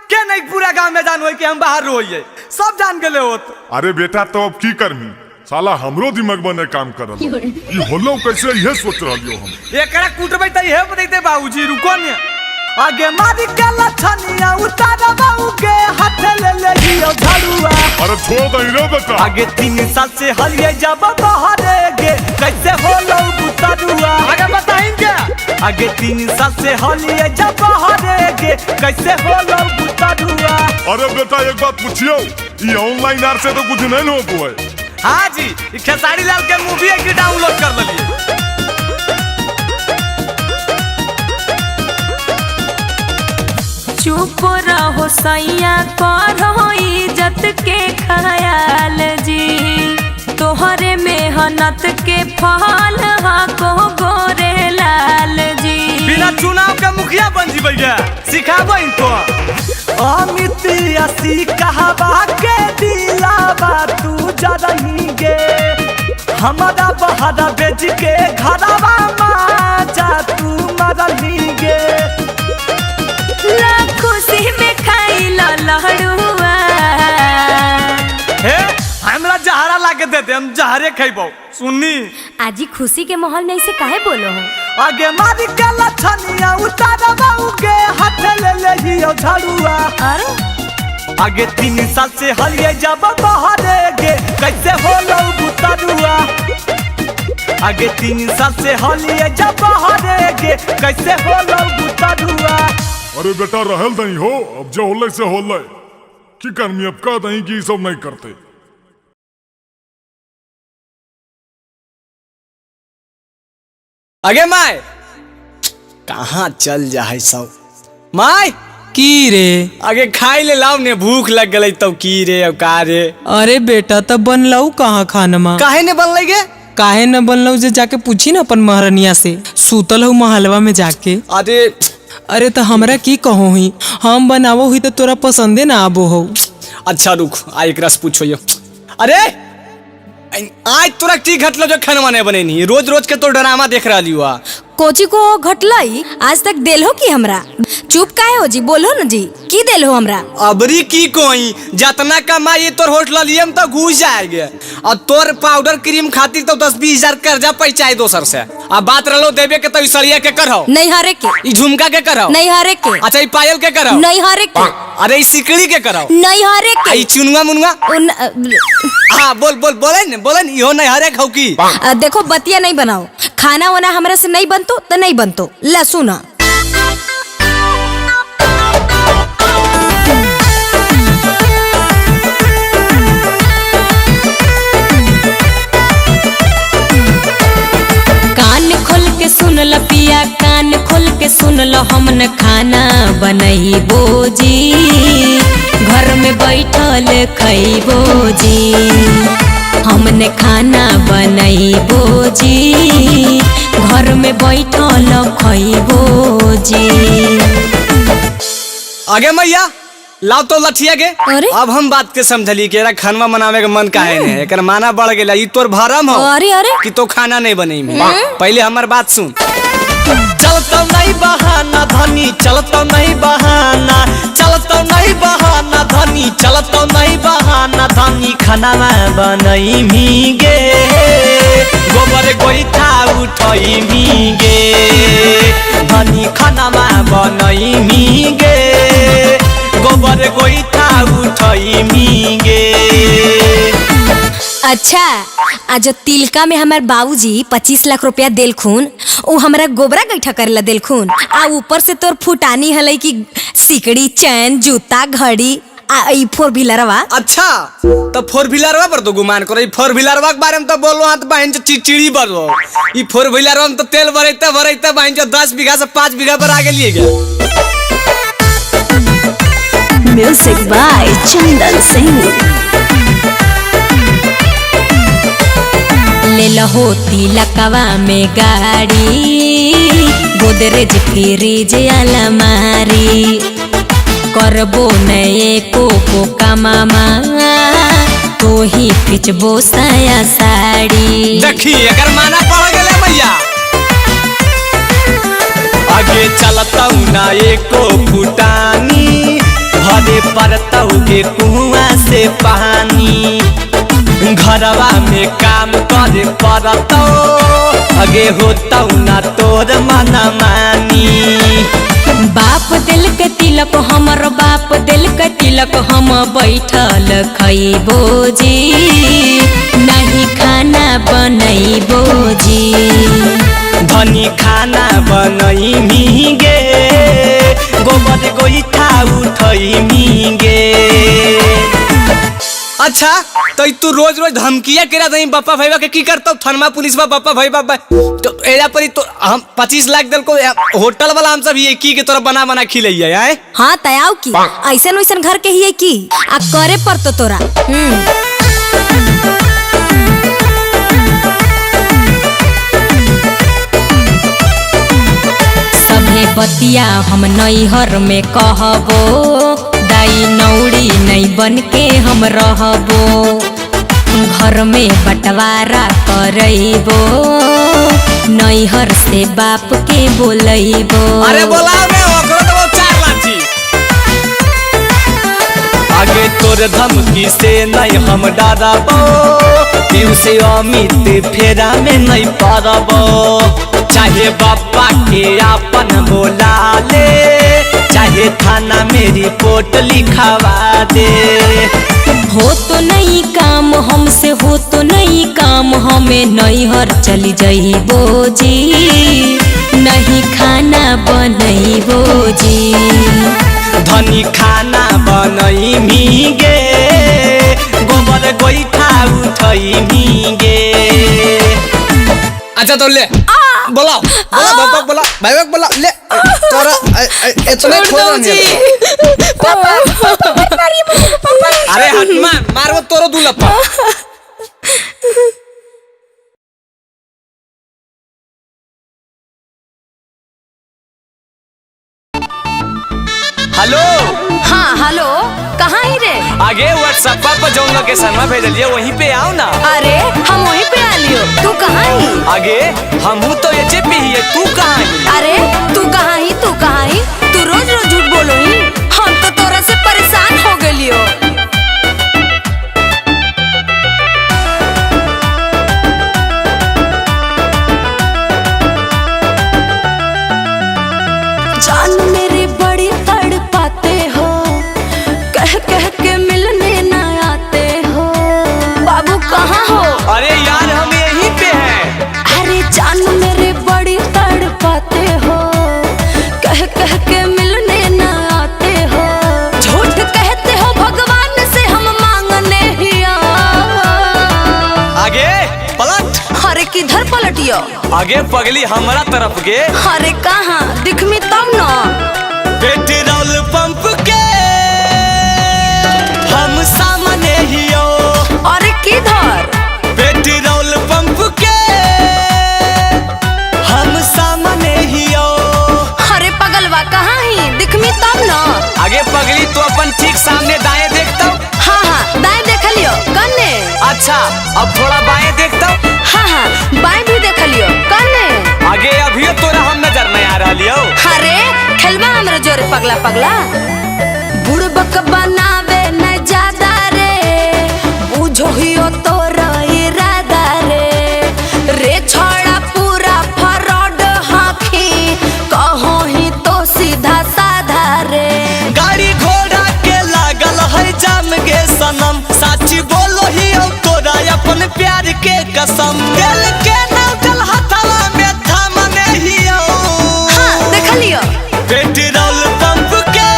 के नहीं पूरा गांव में जान होई कि हम बाहर रोइए, सब जान गेले होत। अरे बेटा तो अब की करमी, साला हमरो दिमाग में काम करल ई होलो कैसे इहे सोच रहलियो हम। एकरा कुटबै त इहे बतैते बाबूजी, रुको ने। आगे मारी के लछनिया उतारबा के हाथ ले ले लियो झड़ुआ। अरे छोड़ दही रे बेटा। आगे 3 साल से हलिए जब बहरे गे कैसे होलो बुतरुआ। आगे बताइन के आगे 3 साल से हलिए जब बहरे गे कैसे होलो बुतरुआ। अरे बेटा एक बात पूछियो, ये ऑनलाइन आर से तो कुछ नहीं हो है। हाँ जी, खेसारी लाल के मूवी है कि डाउनलोड कर लिये। चुप रहो सैया करो इज्जत के ख्याल जी, तोहरे मेहनत के फल हको गोरे लाल जी। बिना चुनाव के मुखिया बन जीबै गे, सिखाबो इनको। अमित असी कहवा के दिलावा तू जरही गे हमारा बहरा बेच के घरवा माजा तू मरही गे। खुशी में खाई लहड़ुआ। हे हमरा जहरा लाके दे दे, हम जहरे खइबो। सुननी आजी खुशी के माहौल में ऐसे काहे बोलो हो। आगे मारी के लछनिया उतारबा के हाथ ले ले लियो झड़ुआ। अरे आगे 3 साल से हलिए जब बहरे गे कैसे होलो बुतरुआ। आगे 3 साल से हलिए जब बहरे गे कैसे होलो बुतरुआ। अरे बेटा रहल नहीं हो, अब जो होले से होले, की करमी अब कह दही कि सब नहीं करते। अगे my कहाँ चल जा है सब my की रे? आगे खाई ले लाओ ने, भूख लग गई तब की रे अब का रे। अरे बेटा तब बनलऊ कहाँ खानमा? काहे ने बनलै गे? काहे न बनलऊ जे जाके पूछी ना अपन महरनिया से, सुतल हूँ महलवा में जाके। अरे अरे तो हमरा की कहो ही, हम बनावो ही तो तोरा पसंदे ना आबो हो। अच्छा रुक आ एक रस पूछो यो। अरे आज तोरा की घटलो जो खाना नहीं बनेनी, रोज रोज के तो ड्रामा देख रही हुआ। कोची को घटलई आज तक देल हो की हमरा? चुप काहे हो जी, बोलो न जी की देल हो हमरा? अबरी की कोई जतना कमाई तोर होटल लिए तो घुस जाएगे, और तोर पाउडर क्रीम खातिर तो 10-20 हजार कर्जा पैचाए दोसर से। अब बात रहो देवे के तो सरिया के करहो नहीं हरे के, ई झुमका के करहो नहीं हरे के, अच्छा ई पायल के करहो नहीं हरे के, अरे ई सिकड़ी के करहो नहीं हरे के, ई चुनुआ मुनुआ। हाँ बोल बोल बोले न बोले न, इहो नहीं हरे खौ की। देखो बतिया नहीं बनाओ, खाना वाना हमरा से नहीं बनतो तो नहीं बनतो। ला सुना कान खोल के सुन ल पिया, कान खोल के सुन ल, हमन खाना बनैबो जी, घर में बैठल खैबो जी, हमने खाना बनैबो जी, घर में बैठल खैबो जी। आगे मैया लाओ तो लठिया के। अरे? अब हम बात के समझली कि एरा खानवा मनावे के मन काहे ने, एकर माना बढ़ गेला, ई तोर भरम हो। अरे अरे कि तो खाना नहीं बनई में। पहले हमर बात सुन। चलतो नहीं बहाना धनी, चलतो नहीं बहाना, चलतो नहीं बहाना धनी, चलतो नहीं बहाना धनी, खाना बनई मीगे गोबर गोइठा उठई मीगे, धनी खाना बनई मीगे गोबर गोइठा उठई मीगे। अच्छा आज तिलका में हमार बाबूजी 25 लाख रुपया देलखुन, उ हमरा गोबरा गईठा करेला देलखुन, आ ऊपर से तोर फुटानी हलै कि सिकड़ी चैन जूता घड़ी आ ई फोर व्हीलरवा। अच्छा तो फोर व्हीलरवा पर तो गुमान करो, ई फोर व्हीलरवा के बारे में तो बोलो हाथ बहन चिड़चिड़ी बरो, ई फोर व्हीलरवा में तो तेल भरैते भरैते बहन 10 बीघा से 5 बीघा पर आ गेलिए गे। Music by Chandan Singh. ले लहो तिलकवा में गाड़ी, गोदरेज फ्रिज अलमारी, करबो नए को कमामा, तो ही खिचबो साया साड़ी। देखी एकर माना पड़ गेले भैया। आगे चलतौ ना एको फुटानी, भरे पड़तौ के कुआं से पानी, घरवा में काम करे पड़तौ, आगे होतौ ना तोर मना मानी। बाप दिल के तिलक हमर, बाप दिल के तिलक हम बैठल खइबो जी, नहीं खाना बनैबो जी। धनी खाना बनैमी गे, गोबर गोइठा उठैमी गे। अच्छा तो तू रोज रोज धमकिया केरा दही बप्पा भैया के की करतौ थाना पुलिस बा बप्पा भैया तो एरा पर तो हम 25 लाख दल को होटल वाला हम सब ये की के तोरा बना बना खिलैया आए। हाँ तयाव की ऐसन वैसन घर के ही की आ करे पर तो तोरा। सभे बतिया हम नैहर में कहबो, दाई नौड़ी नहीं बन के हम रहबो, घर में बंटवारा करैबो, नैहर से बाप के बोलैबो। अरे बोलाओ ने ओकरो तो 4 लाठी। आगे तोर धमकी से नहीं हम डरबो, पीयू से अमित फेरा में नहीं पड़बो, चाहे बापा के आपन बोला ले, चाहे थाना में रिपोर्ट लिखवा दे। हो तो नहीं काम हमसे, हो तो नहीं काम हमें नैहर चली जाइबो जी, नहीं खाना बनैबो जी। धनी खाना बनैमी गे, गोबर गोइठा उठैमी गे। अच्छा तो ले बोलाओ बोला बाबा बोला भाई बाबा बोला ले तोरा इतने खोल नहीं। पापा पापा मत मारिए मुझे पापा। अरे हट मार मार वो तोरो दूलप्पा। हेलो। हाँ हेलो, कहाँ ही रे? आगे व्हाट्सएप पर जो लोकेशन में भेजलिए वहीं पे आओ ना। अरे हम वहीं पे आ लियो, तू कहाँ ही? आगे हमहू तो ये पे ही है, तू कहाँ ही? अरे तू कहाँ ही, तू कहाँ ही, तू रोज रोज झूठ बोलो ही, हम तो तोरा से परेशान हो गलियो। जान मेरी बड़ी तड़पाते हो, कह कह के मिलने न आते हो। बाबू कहाँ हो? अरे यार हम यहीं पे हैं। अरे जान मेरे बड़ी तड़पाते हो, कह कह के मिलने न आते हो, झूठ कहते हो भगवान से हम मांगने ही आगे पलट। अरे किधर पलटियो? आगे पगली हमारा तरफ गे। अरे कहाँ दिख में तब न। पेट्रोल पंप के हम सामने ही हो। अरे किधर? पेट्रोल पंप के हम सामने ही हो। अरे पगलवा कहाँ ही दिख में तब न। आगे पगली तो अपन ठीक सामने दाएं देखता। हाँ हाँ दाएं देख लियो कन्ने। अच्छा अब थोड़ा बाएं देखता। हाँ हाँ बाएं भी देख लियो कन्ने। आगे अभी तोरा हम नजर नहीं आ रहा लियो। अरे खेलबा हमरा जोरे पगला पगला। बुड़बक बनावे न ज्यादा रे, बुझो हियो तोरा इरादा रे, रे छोड़ा पूरा फरॉड हाखी, कहो ही तो सीधा साधा रे। गाड़ी घोड़ा के लागल है जाम गे सनम, साची बोलो ही तोरा अपन प्यार के कसम, दिल के नौकल हथवा में थामने ही। हाँ देख लियो। पेट्रोल पंप के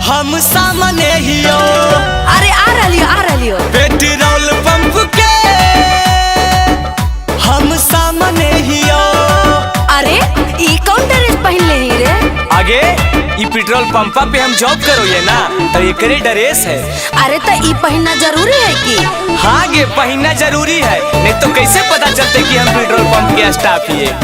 हम सामने ही हो। अरे आ रहा लियो, आ रहा लियो। पंपा पे हम जॉब करो ये ना, तो एकरे ड्रेस है। अरे तो ई पहनना जरूरी है की? हाँ गे, पहनना जरूरी है, नहीं तो कैसे पता चलते कि हम पेट्रोल पंप के स्टाफ ये।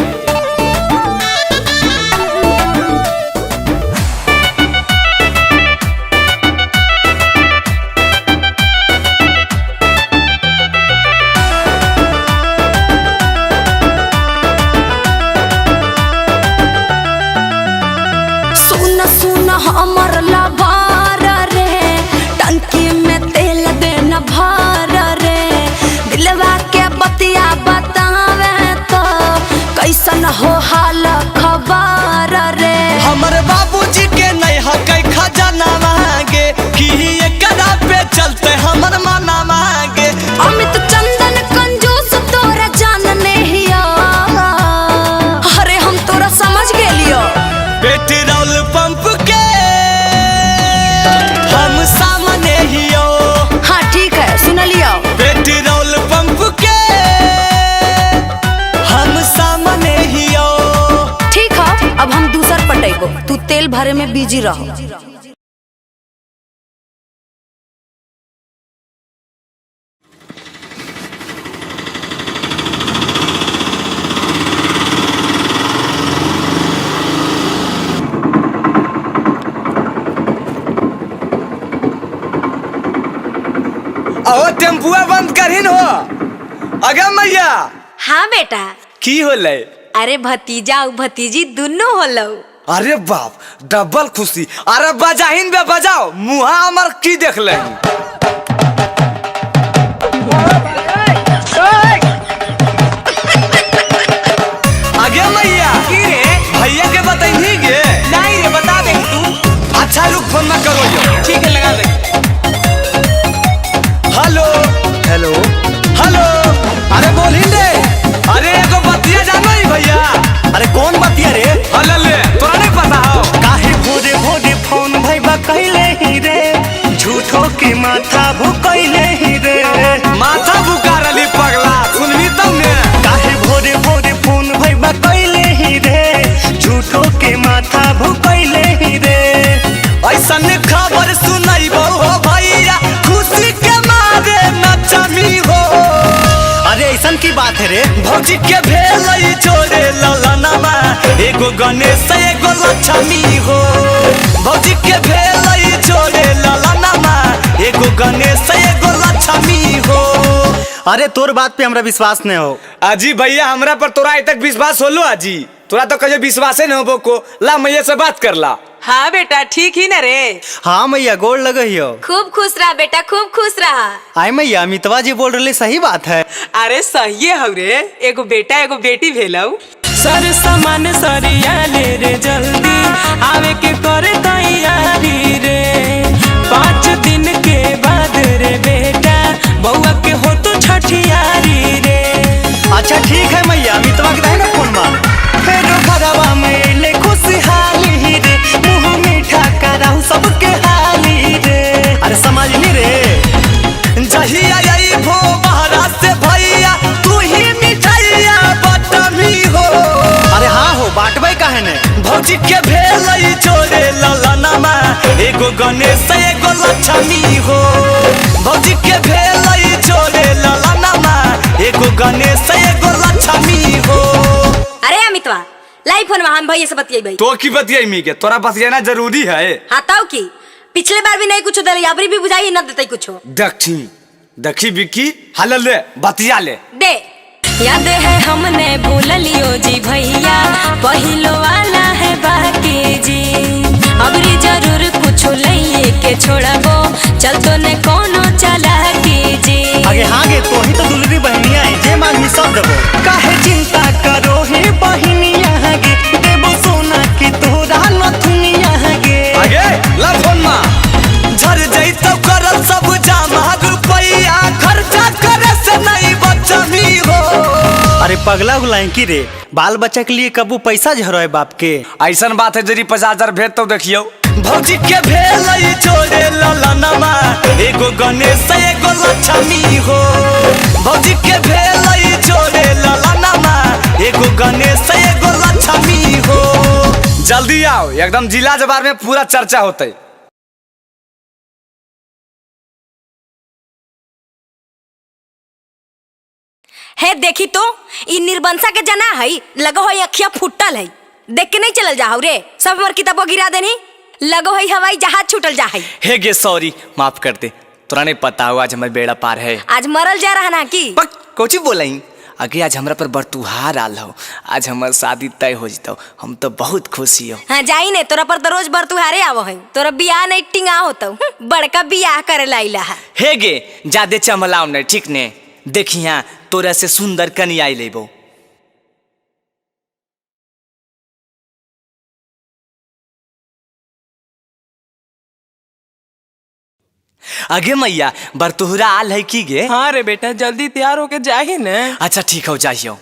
सुन हमर लबार रे, टंकी में तेल देना भार रे, दिलवा के बतिया बतावे तो कैसन हो हाल खबर रे। हमर बाबूजी के नहीं हकै खजाना मांगे, कि एकरा पे चलते हमर मना मांगे। अमित चंदन कंजूस तोरा जान नहीं, अरे हम तोरा समझ गेलियो। पेट्रोल पंप के हम सामने ही हो। हाँ ठीक है, सुन लियो। पेट्रोल पंप के हम सामने ही हो। ठीक है, अब हम दूसर पटेबो, तू तेल भरे में बिजी रहो। ओ टेम्पुआ बंद करहिन हो। अगे मैया। हाँ बेटा। की होलै? अरे भतीजा और भतीजी दोनों होलो। अरे बाप, डबल खुशी। अरे बजाहिन बे बजाओ, मुहा हमर की देख ले। अगे मैया। की रे? भैया के बतैनी गे? नहीं रे, बता दे तू। अच्छा रुक, फोन ना करो यो। ठीक है, लगा दे। हेलो हेलो हेलो, अरे बोलिन रे। अरे एगो बतिया जानो ही भैया। अरे कौन बतिया रे? अले ले, तोरा नहीं पता हो। काहे भोरे भोरे फोन भईबा कइले ही रे, झूठो के माथा भुकइले ही रे। माथा भुका रली पगला, सुनबी तब ने। काहे भोरे भोरे फोन भईबा कइले ही रे, झूठो के माथा भुकइले ही रे। ऐसन खबर सुनैबो हो भैया, खुशी के मारे नचमी हो। अरे ऐसन की बात है रे? भौजी के भेलै जोड़े ललनमा, एगो गणेश एगो लक्ष्मी हो। भौजी के भेलै जोड़े ललनमा, एगो गणेश एगो लक्ष्मी हो। अरे तोर बात पे हमरा विश्वास नहीं हो। अजी भैया, हमरा पर तोरा आज तक विश्वास होलो? अजी तोरा तो कहियो विश्वासे नहीं होबो को। ला मैया से बात कर ला। हाँ बेटा, ठीक ही न रे? हाँ मैया, गोड़ लगे हो। खूब खुश रहा बेटा, खूब खुश रहा। आय मैया, अमितवा जी बोल रहे, सही बात है। अरे सही है रे, एगो बेटा एगो बेटी भेलौ। सर सामान सरिया ले रे, जल्दी आवे के करे तैयारी रे। 5 दिन के बाद रे बेटा, बउआ के हो तो छठियारी रे। अच्छा ठीक है मैया, अमितवा के दे ना फोन मा। फेरो घरवा में ले खुशहाली रे, मुंह मीठा कराहु सबके हाली रे। अरे समझ नी रे। जहिया आई भो बहरा से भैया, तू ही मिठाइया बटमी हो। अरे हाँ हो, बांटबै काहे ने? भौजी के भेलै जोड़े ललनमा, एगो गणेश एगो लक्ष्मी हो। भौजी के भेलै जोड़े ललनमा, एगो गणेश एगो लक्ष्मी हो। अरे अमितवा, लाई फोन हम भैया से बतियाई। तो की बतियाई मी के? तोरा बतियाना जरूरी है। हाँ ताऊ की, पिछले बार भी नहीं कुछ दे, अबरी भी बुझाई न देते कुछ। देखी देखी बिकी, हाल ले बतिया ले दे। याद है हमने भूल लियो जी भैया, पहिलो वाला है बाकी जी। अबरी जरूर कुछ लइए के छोड़बो, चल तो ने कोनो चला की जी। अगे हाँ गे, तो ही तो दुलरी बहनिया है, जे मांगी सब देबो। काहे चिंता करो हे बहनिया गे, देबो सोना के तोरा नथुनिया गे। अगे ला फोन मा। झर जैतो करल सब जमा रुपैया, खर्चा करे से नहीं बचमी हो। अरे पगला उगला की रे, बाल बच्चा के लिए कबू पैसा झरोए बाप के। ऐसन बात है, जरी 50,000 भेज तो देखियो। भौजी के भेलै जोड़े ललनमा, एगो गणेश एगो लक्ष्मी हो। भौजी के भेलै जोड़े ललनमा, एगो गणेश एगो लक्ष्मी हो। जल्दी आ। आओ, एकदम जिला जबार में पूरा चर्चा होते। हे देखी तो ई निर्बंसा के जना है, लगो है अखिया फुटल है, देख के नहीं चलल जाहु रे, सब हमर किताबो गिरा देनी, लगो है हवाई जहाज छूटल जा है। हे गे सॉरी, माफ कर दे, तोरा नहीं पता हो आज हमर बेड़ा पार है। आज मरल जा रहा ना की कोची बोलई? अगे आज हमरा पर बरतुहार आल हो, आज हमर शादी तय हो जतो, हम तो बहुत खुशी हो। हाँ जाई ने, तोरा पर तो रोज बरतुहारे आवो है, तोरा बियाह नहीं टिंगा होतो, बड़का बियाह करे लाइला है। हे गे जादे चमलाव नहीं, ठीक ने? देखिया तोरा से सुंदर कनिया लेबो। अगे मैया बरतुहरा आल है की गे? हाँ रे बेटा, जल्दी तैयार होके जाही ने। अच्छा ठीक हो, जाहियो।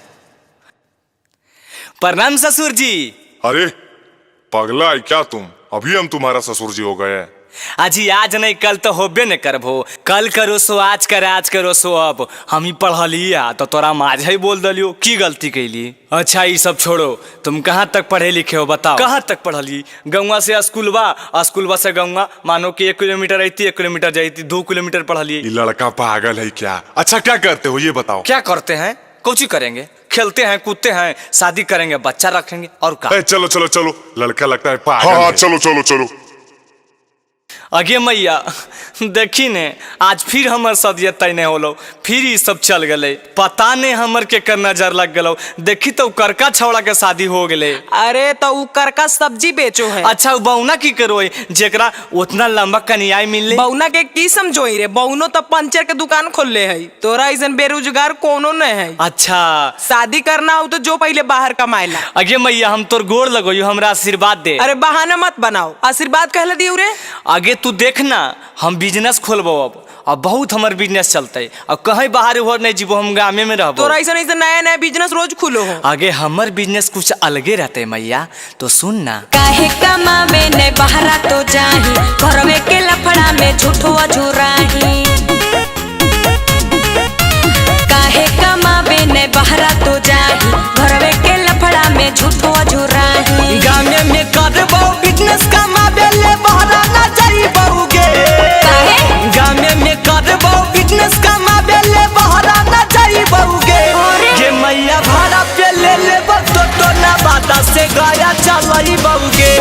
प्रणाम ससुर जी। अरे पगला है क्या तुम? अभी हम तुम्हारा ससुर जी हो गए। अजी आज नहीं कल तो होबे न करबो, कल करो सो आज कर, आज करो सो अब। हम ही पढ़लिया तो तोरा माझ ही बोल दलियो, की गलती कैली? अच्छा ये सब छोड़ो, तुम कहाँ तक पढ़े लिखे हो बताओ? कहाँ तक पढ़ली? गौवा से स्कूलवा, स्कूलवा से गौवा, मानो कि 1 किलोमीटर अती, 1 किलोमीटर जाती, 2 किलोमीटर पढ़ली। लड़का पागल है क्या? अच्छा क्या करते हो ये बताओ? क्या करते हैं? कोची करेंगे, खेलते हैं, कूदते हैं, शादी करेंगे, बच्चा रखेंगे और क्या। चलो चलो चलो, लड़का लगता है पागल। हाँ, चलो चलो चलो। अगे मैया देखी ने आज फिर हमर सदियत तय नहीं होलो, फिर ई सब चल गए, पता नहीं हमर के कर नजर लग गलो। देखी तो करका छौड़ा के शादी हो गए। अरे तो उ करका सब्जी बेचो है। अच्छा बौना की करो जेकरा उतना लंबा कनियाई मिले? बौना के की समझोई रे, बौनो तो पंचर के दुकान खोल ले है, तोरा ऐसन बेरोजगार कोनो नहीं है। अच्छा शादी करना हो तो जो पहले बाहर कमाएला। अगे मैया हम तोर गोड़ लगो, हमरा आशीर्वाद दे। अरे बहाना मत बनाओ, आशीर्वाद कहले दियो रे। आगे तू देखना हम बिजनेस खोलबो अब बहुत हमर बिजनेस चलते, अब कहीं बाहर उहर नहीं जीबो, हम गामे में रहबो। तोरा ऐसा ऐसा नया नया बिजनेस रोज खुलो हो। आगे हमर बिजनेस कुछ अलगे रहते मैया, तो सुन ना। काहे कमावे ने बहरा तो जाही, घरवे के लफड़ा में झूठो अझुराही। काहे कमावे ने बहरा तो जाही, घरवे के लफड़ा में झूठो अझुराही। गामे में करबो बिजनेस कमावे ले बहरा ना जाइबो गे। गामे में करबो बिजनेस कमावे ले बहरा ना जाइबो गे। गे मैया भाड़ा पे ले लेबो तो ना बादा से गया चलइबो गे।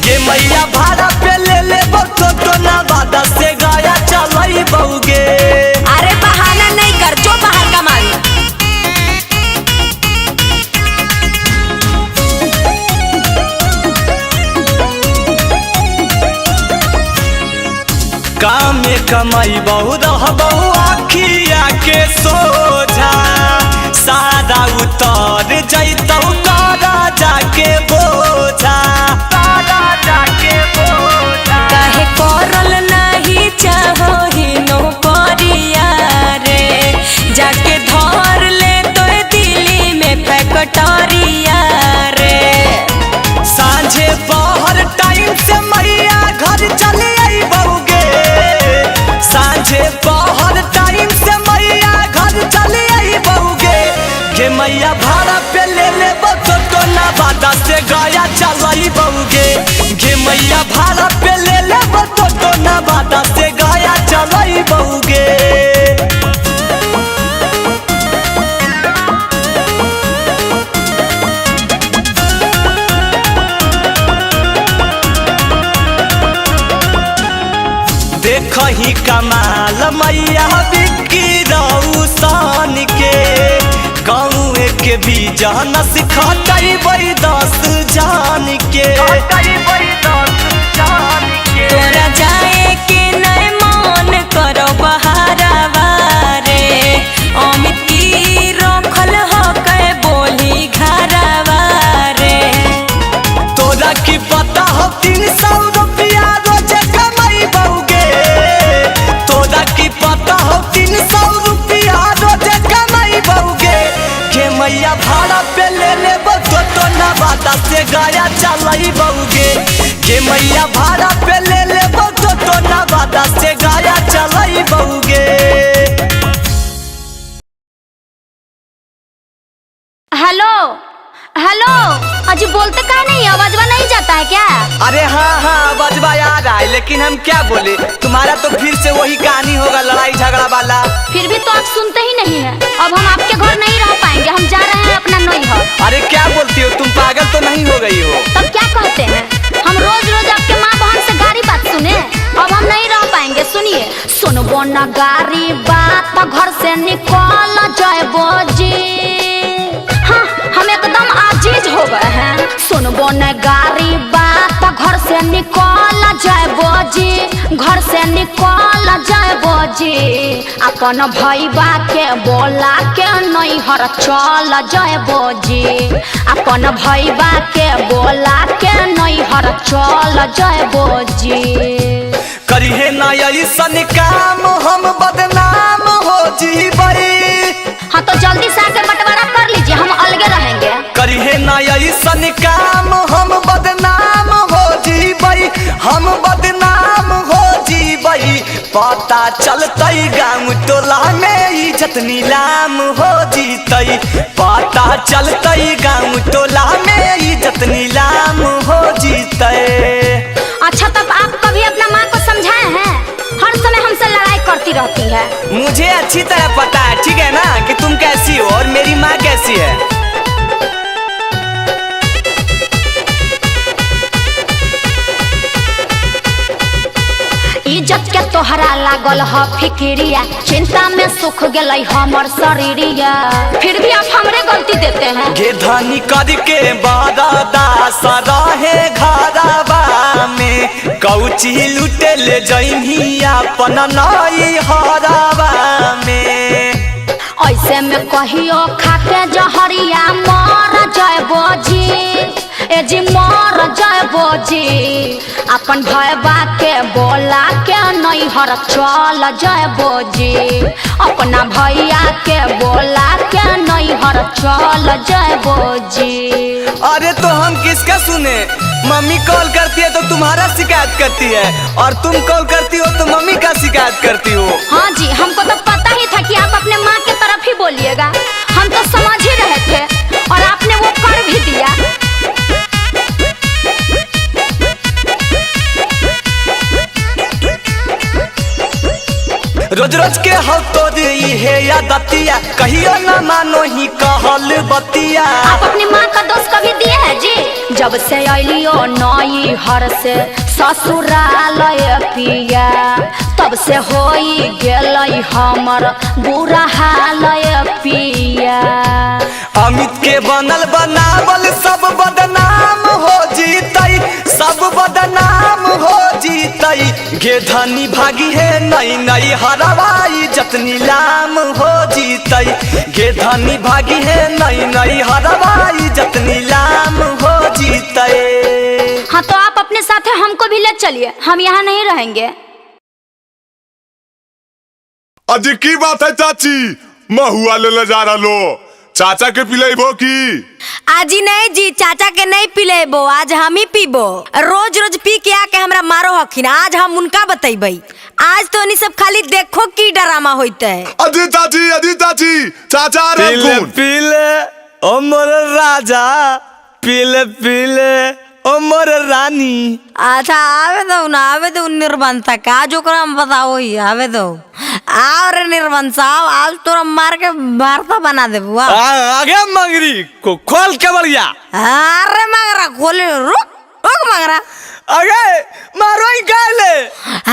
गे मैया भाड़ा पे ले लेबो तो ना बादा से गया चलइबो गे। अरे बहाना नहीं कर, जो बाहर कमाई। काम कमाई बहु रहबो आखिया के सोझा, सारा उतर जैतौ कारा जाके बोझा, कारा जाके बोझा। काहे करल नाही चाहोही नौकरिया रे, जाके धर ले तो दिल्ली में फैक्टरिया रे। सांझे पहर टाइम से मैया घर चले आइबो गे। सांझे पहर टाइम से मैया घर चले आइबो गे। गे मैया भाड़ा पे ले लेबो तो ना बादा से गया चलइबो गे। गे मैया भाड़ा पे ले लेबो तो ना बादा से गया चलइबो गे। देखही कमाल मैया बिक्की रौसन के, गाँव के बीजन सिखतैबै 10 जान के। तोरा जाए के नहीं मन करो बहारावा रे, अमित की रखल हो के बोली घरवा रे। तोरा की पता हो 300 रुपया रोज कमाइबो गे। तोरा की पता हो 300 रुपया रोज कमाइबो गे। गे मैया भाड़ा पे ले लेबो तो ना बादा से गया चलइबो गे। गे मैया भाड़ा पे ले लेबो तो ना बादा से गया चलइबो गे। हेलो हेलो, अजी बोलते का नहीं, आवाजवा नहीं जाता है क्या? अरे हाँ हाँ आवाजवा आ रहा है, लेकिन हम क्या बोले, तुम्हारा तो फिर से वही कहानी होगा लड़ाई झगड़ा वाला। फिर भी तो आप सुनते ही नहीं है। अब हम आपके घर नहीं रह पाएंगे, हम जा रहे हैं अपना नैहर। अरे क्या बोलती हो तुम, पागल तो नहीं हो गई हो? तब क्या कहते हैं, हम रोज रोज आपके माँ बहन से गारी बात सुने, अब हम नहीं रह पाएंगे। सुनिए, सुनबो न गारी बात घर से निकल जाबो जी। हाँ हम एकदम आजीज हो गए हैं। सुनबो न गारी बात घर से निकल जाबो जी, घर से निकल जाबो जी। अपन भैया के बोला के नैहर चल जाबो जी, अपन भैया के बोला के नैहर चल जाबो जी। करिहे ना ऐसन काम हम बदनाम हो जीबई। हाँ तो जल्दी से आके बंटवारा कर लीजिए, हम अलगे रहेंगे। करिहे ना ऐसन काम हम बदनाम हो जीबई, हम बदनाम हो जीबई। पता चलतई गाँव टोला में इज्जत नीलाम हो जीतई, पता चलतई गाँव टोला में इज्जत नीलाम हो जीतई। अच्छा तब आप कभी अपना माँ को समझाए हैं? हर समय हमसे लड़ाई करती रहती है। मुझे अच्छी तरह पता है, ठीक है ना, कि तुम कैसी हो और मेरी माँ कैसी है। इज्जत के तोहरा लागल ह फिक्रिया, चिंता में सुख गेलै हमर शरीरिया, फिर भी आप हमरे गलती देते हैं। गे धनी करके बरदास रहे घरवा में, कौची लुटे ले जइनी अपन नई हरवा में। ऐसे में कहियो खाके जहरिया मर जाबो जी, ए जी मर जाबो जी। अपन भैया के बोला के नैहर चल जाबो जी, अपना भैया के बोला के नैहर चल जाबो जी। अरे तो हम किसका सुने, मम्मी कॉल करती है तो तुम्हारा शिकायत करती है, और तुम कॉल करती हो तो मम्मी का शिकायत करती हो। हाँ जी हमको तो पता ही था कि आप अपने माँ के तरफ ही बोलिएगा, हम तो समझ ही रहे थे और आपने वो कर भी दिया। रोज रोज के हो तो है आदतिया, कहियो ना मानो ही कहल बतिया। आप अपनी माँ का दोष कभी दिए है जी? जब से अलियो नई हर से ससुरालय पिया, तब से होई गेलै हमर बुरा हालय पिया। अमित के बनल बनावल सब बदनाम हो जीतई, सब बदनाम हो जीतई। गे धनी भागी है नई नई हरवाई इज्जत नीलाम हो जीतई, गे धनी भागी है नई नई हरवाई इज्जत नीलाम हो जीतई। हाँ तो आप अपने साथ हमको भी ले चलिए, हम यहाँ नहीं रहेंगे। अजी की बात है चाची, महुआ ले ले जा रहा लो, चाचा के पिलेबो की? आज ही नहीं जी, चाचा के नहीं पिलेबो, आज हम ही पीबो। रोज रोज पी के आके हमरा मारो हखिन, आज हम उनका बतैबे। आज तो नहीं सब खाली देखो की ड्रामा होते है। अजी चाची, अजी चाची, चाचा पीले पीले ओ मोर राजा, पीले पीले ओ मोर रानी। अच्छा आवे दो ना, आवे दो निर्बंधा का आज ओकरा हम बताओ ही, आवे दो और निर्बंधा आज तोरा मार के भरता बना देबू। आगे मंगरी को खोल के बढ़िया। अरे मंगरा खोल, रुक रुक मंगरा। अगे मारो ही काले।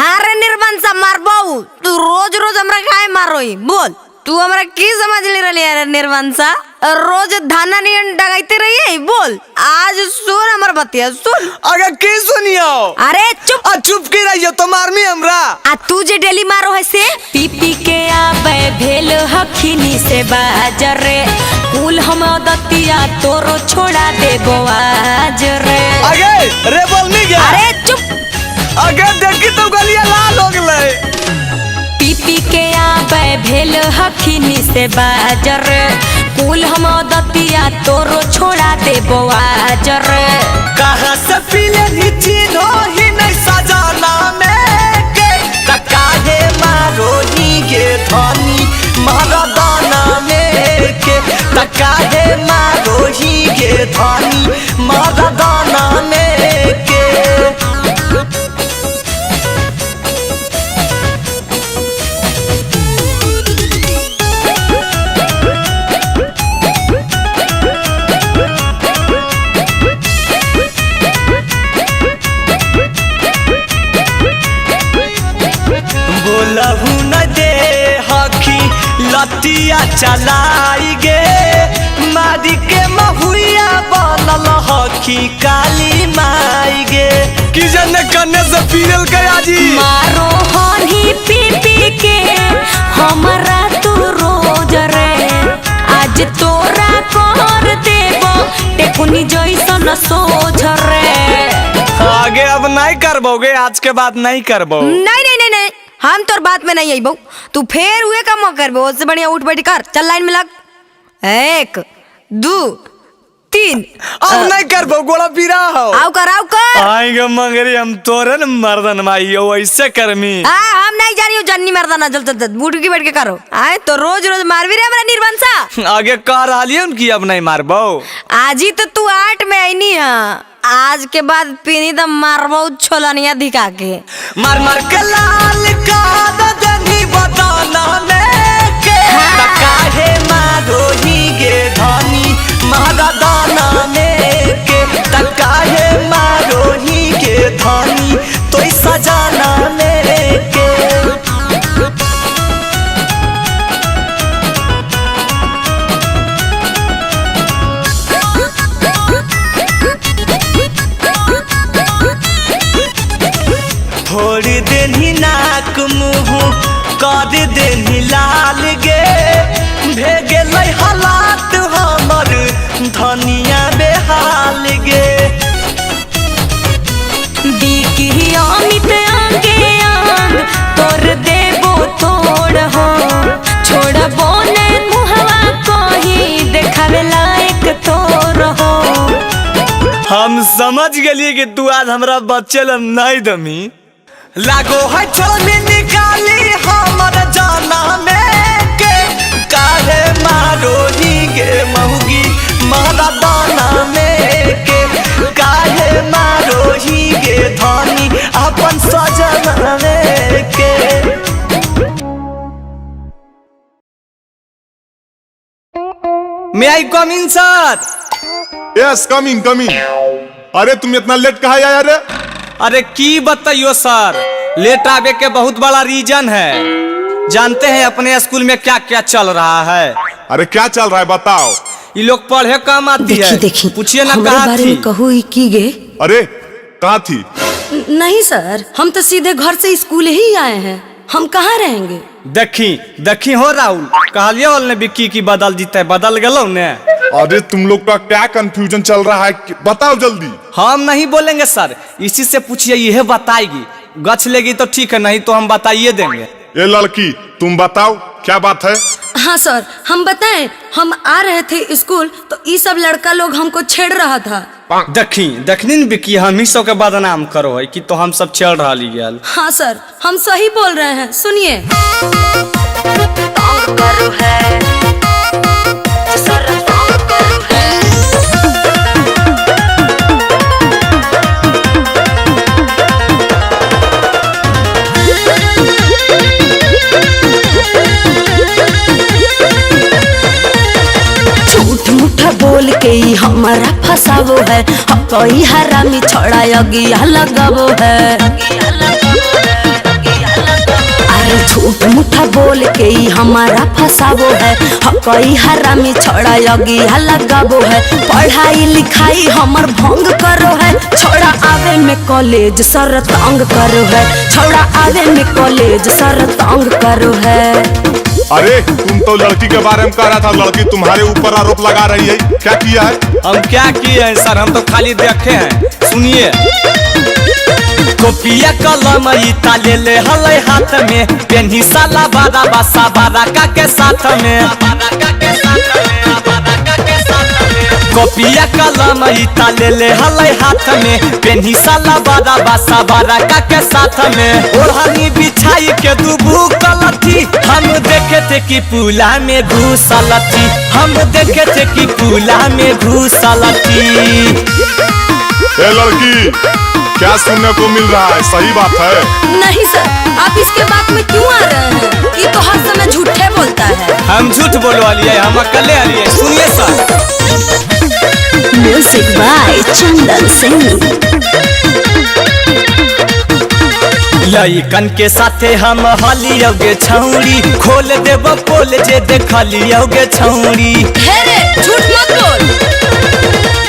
अरे निर्बंधा मारबो तू, रोज रोज हमरा काहे मारोई बोल? तू हमरा की समझ ले रही है निर्वंशा? रोज धाना नियन डगाइते रहिए बोल। आज सुन हमर बतिया सुन। अगर की सुनियो? अरे चुप। आ चुप की रहियो तो मारमी हमरा। आ तू जे डेली मारो है से पी पी के आबे भेल हखिनी से बाजर रे, कुल हम दतिया तोरो छोड़ा देबो आज रे। अगे रे बोल नहीं गया। अरे चुप। अगे देखी तो गलिया लाल हो गेलै। पी पी के आबे भेल हखिनी से बाजर, कुल हम दतिया तोरो छोड़ा देबो आज रे। कहाँ से पीले ही चिन्हो ही नहीं सजाना में के, काहे मारो ही गे धनी मरदाना में के, त काहे मारो ही गे धनी मरदाना में के। बोलहु न दे हखी लतिया चलाई गे, मारी के महुआ बनल हखी काली माई गे। की जने कन्ने से पीरल गया जी। मारो हनी पी पी के हमरा तू रोज रे, आज तोरा कर देबो टेकुनी जैसन सोझ रे। आगे अब नहीं करबोगे, आज के बाद नहीं करबो। नहीं नहीं नहीं नहीं, हम तोर बात में नहीं आईबो। तू फेर हुए कम करबो, उससे बढ़िया उठ बैठ कर चल लाइन में लग। 1 2 3। अब नहीं करबो, गोला पीरा हो। आओ कर, आओ कर। आएंगे मंगरी हम तोरे न मर्दन माई हो ऐसे करमी। हां हम नहीं जानी हो जन्नी मर्दाना, चल चल चल बूट की बैठ के करो। आए तो रोज रोज मारवी रे हमरा निर्वंशा। आगे कह रही उनकी अब नहीं मारबो। आज ही तो तू 8 में आई नहीं। हां आज के बाद पीनी तो मारबो छोलनिया दिखा के। मार मार के लाल का दनी बताना में के, काहे मारो ही गे धनी मरदाना में के, काहे मारो ही गे धनी तो सजाना में के। फोड़ देनी नाक मुँह कर देनी लाल गे, भेगे हालात हमर धनिया बेहाल गे। बिकी अमित आंगे आंग तोर देबो तोड़ हो, छोड़बो ने मुहवा कहीं देखावे लायक तोर हो। हम समझ गेलिए कि तू आज हमरा बच्चे ला नहीं दमी। लागो है छोली निकाली हमर जाना में के, काहे मारो ही गे महुगी मरदाना में के, काहे मारो ही गे धनी अपन सजना में के। May I come in sir? Yes coming coming. अरे तुम इतना लेट कहाँ आया रे? अरे की बताइयो सर, लेट आवे के बहुत बड़ा रीजन है। जानते हैं अपने स्कूल में क्या क्या चल रहा है। अरे क्या चल रहा है बताओ। ये लोग पढ़े कम आती देखी, है। देखी पूछिए ना हमारे कहाँ बारे थी? में कहू की गे। अरे कहाँ थी? नहीं सर, हम तो सीधे घर से स्कूल ही आए हैं, हम कहाँ रहेंगे। देखी देखी हो राहुल, कहलिए ने बिक्की की बदल जीते, बदल गलो ने। अरे तुम लोग का क्या कंफ्यूजन चल रहा है, बताओ जल्दी। हम नहीं बोलेंगे सर, इसी से पूछिए, यह बताएगी। गछ लेगी तो ठीक है, नहीं तो हम बताइए देंगे। ये लड़की तुम बताओ क्या बात है। हाँ सर हम बताएं, हम आ रहे थे स्कूल तो ये सब लड़का लोग हमको छेड़ रहा था। देखी देखनी न बिक्की, हम ही सब के बदनाम करो है कि तो हम सब छेड़ रहा। हाँ सर हम सही बोल रहे हैं, सुनिए। बोल के हमारा फसावो है, कोई हरामी छोड़ा अगिया लगावो है। अरे झूठ मुठा बोल के हमारा फसावो है, कोई हरामी छोड़ा अगिया लगावो है। पढ़ाई लिखाई हमर भंग करो है, छोड़ा आवे में कॉलेज सर तंग करो है, छोड़ा आवे में कॉलेज सर तंग करो है। अरे तुम तो लड़की के बारे में कह रहा था, लड़की तुम्हारे ऊपर आरोप लगा रही है, क्या किया है? हम क्या किए हैं सर, हम तो खाली देखे हैं। सुनिए, कॉपिया कलम इता ले ले हले हाथ में, पेन्ही साला बारा बासा बारा का के साथ में। कॉपिया कलम इता ले ले हलै हाथ में, पेन्ही साला बारा बासा बारा का के साथ में। ओढ़नी बिछाई के दुबू कलथी, हम देखे थे कि पुला में घुसलथी, हम देखे थे कि पुला में घुसलथी। ए लड़की, क्या सुनने को मिल रहा है, सही बात है? नहीं सर, आप इसके बात में क्यों आ रहे हैं? ये तो हर समय झूठे बोलता है। हम झूठ बोलवा लिए, हम अकेले आलिए। सुनिए sir. Music by Chandan Singh. लइकन के साथे हम हलियोगे छौरी, खोल देब पोल जे देखलियोगे छौरी। हे रे, झूठ मत बोल।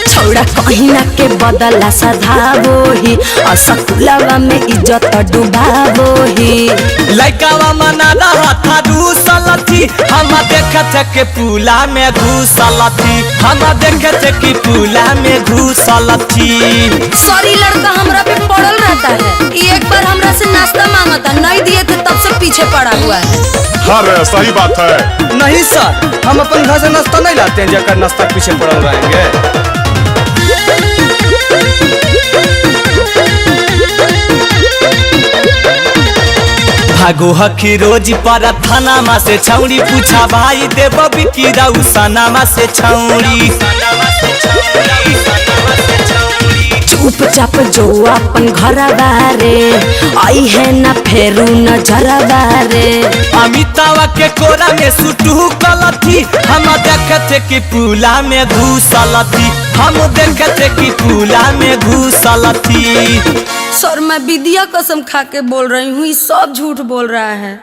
छौड़ा कहिना के बदला सधाबोही, असकुलवा में इज्जत डुबाबोही। लइकावा मना रहा था रूसलथी, हम देखत के पुला में घुसलथी, हम देखत के पुला में घुसलथी। सॉरी, लड़का हमरा पे पड़ल रहता है। ये एक बार हमरा से नाश्ता मांगा था, नहीं दिए थे तब से पीछे पड़ा हुआ है। अरे सही बात है। नहीं सर, हम अपन घर से नाश्ता नहीं लाते हैं, जाकर नाश्ता के पीछे पड़ल रहेंगे। भागो हखी रोज पर थाना से छौरी, पूछा भाई देव बिकी सनामा से छौरी। चुपचाप जो अपन घरवा रे, आई है ना फेरू नजरवा रे। अमितावा के कोरा में सुटू कलथी, हम देखते कि पुला में घुसलथी, हम देखते कि पुला में घुसलथी। सर, मैं विद्या कसम खा के बोल रही हूँ, ये सब झूठ बोल रहा है।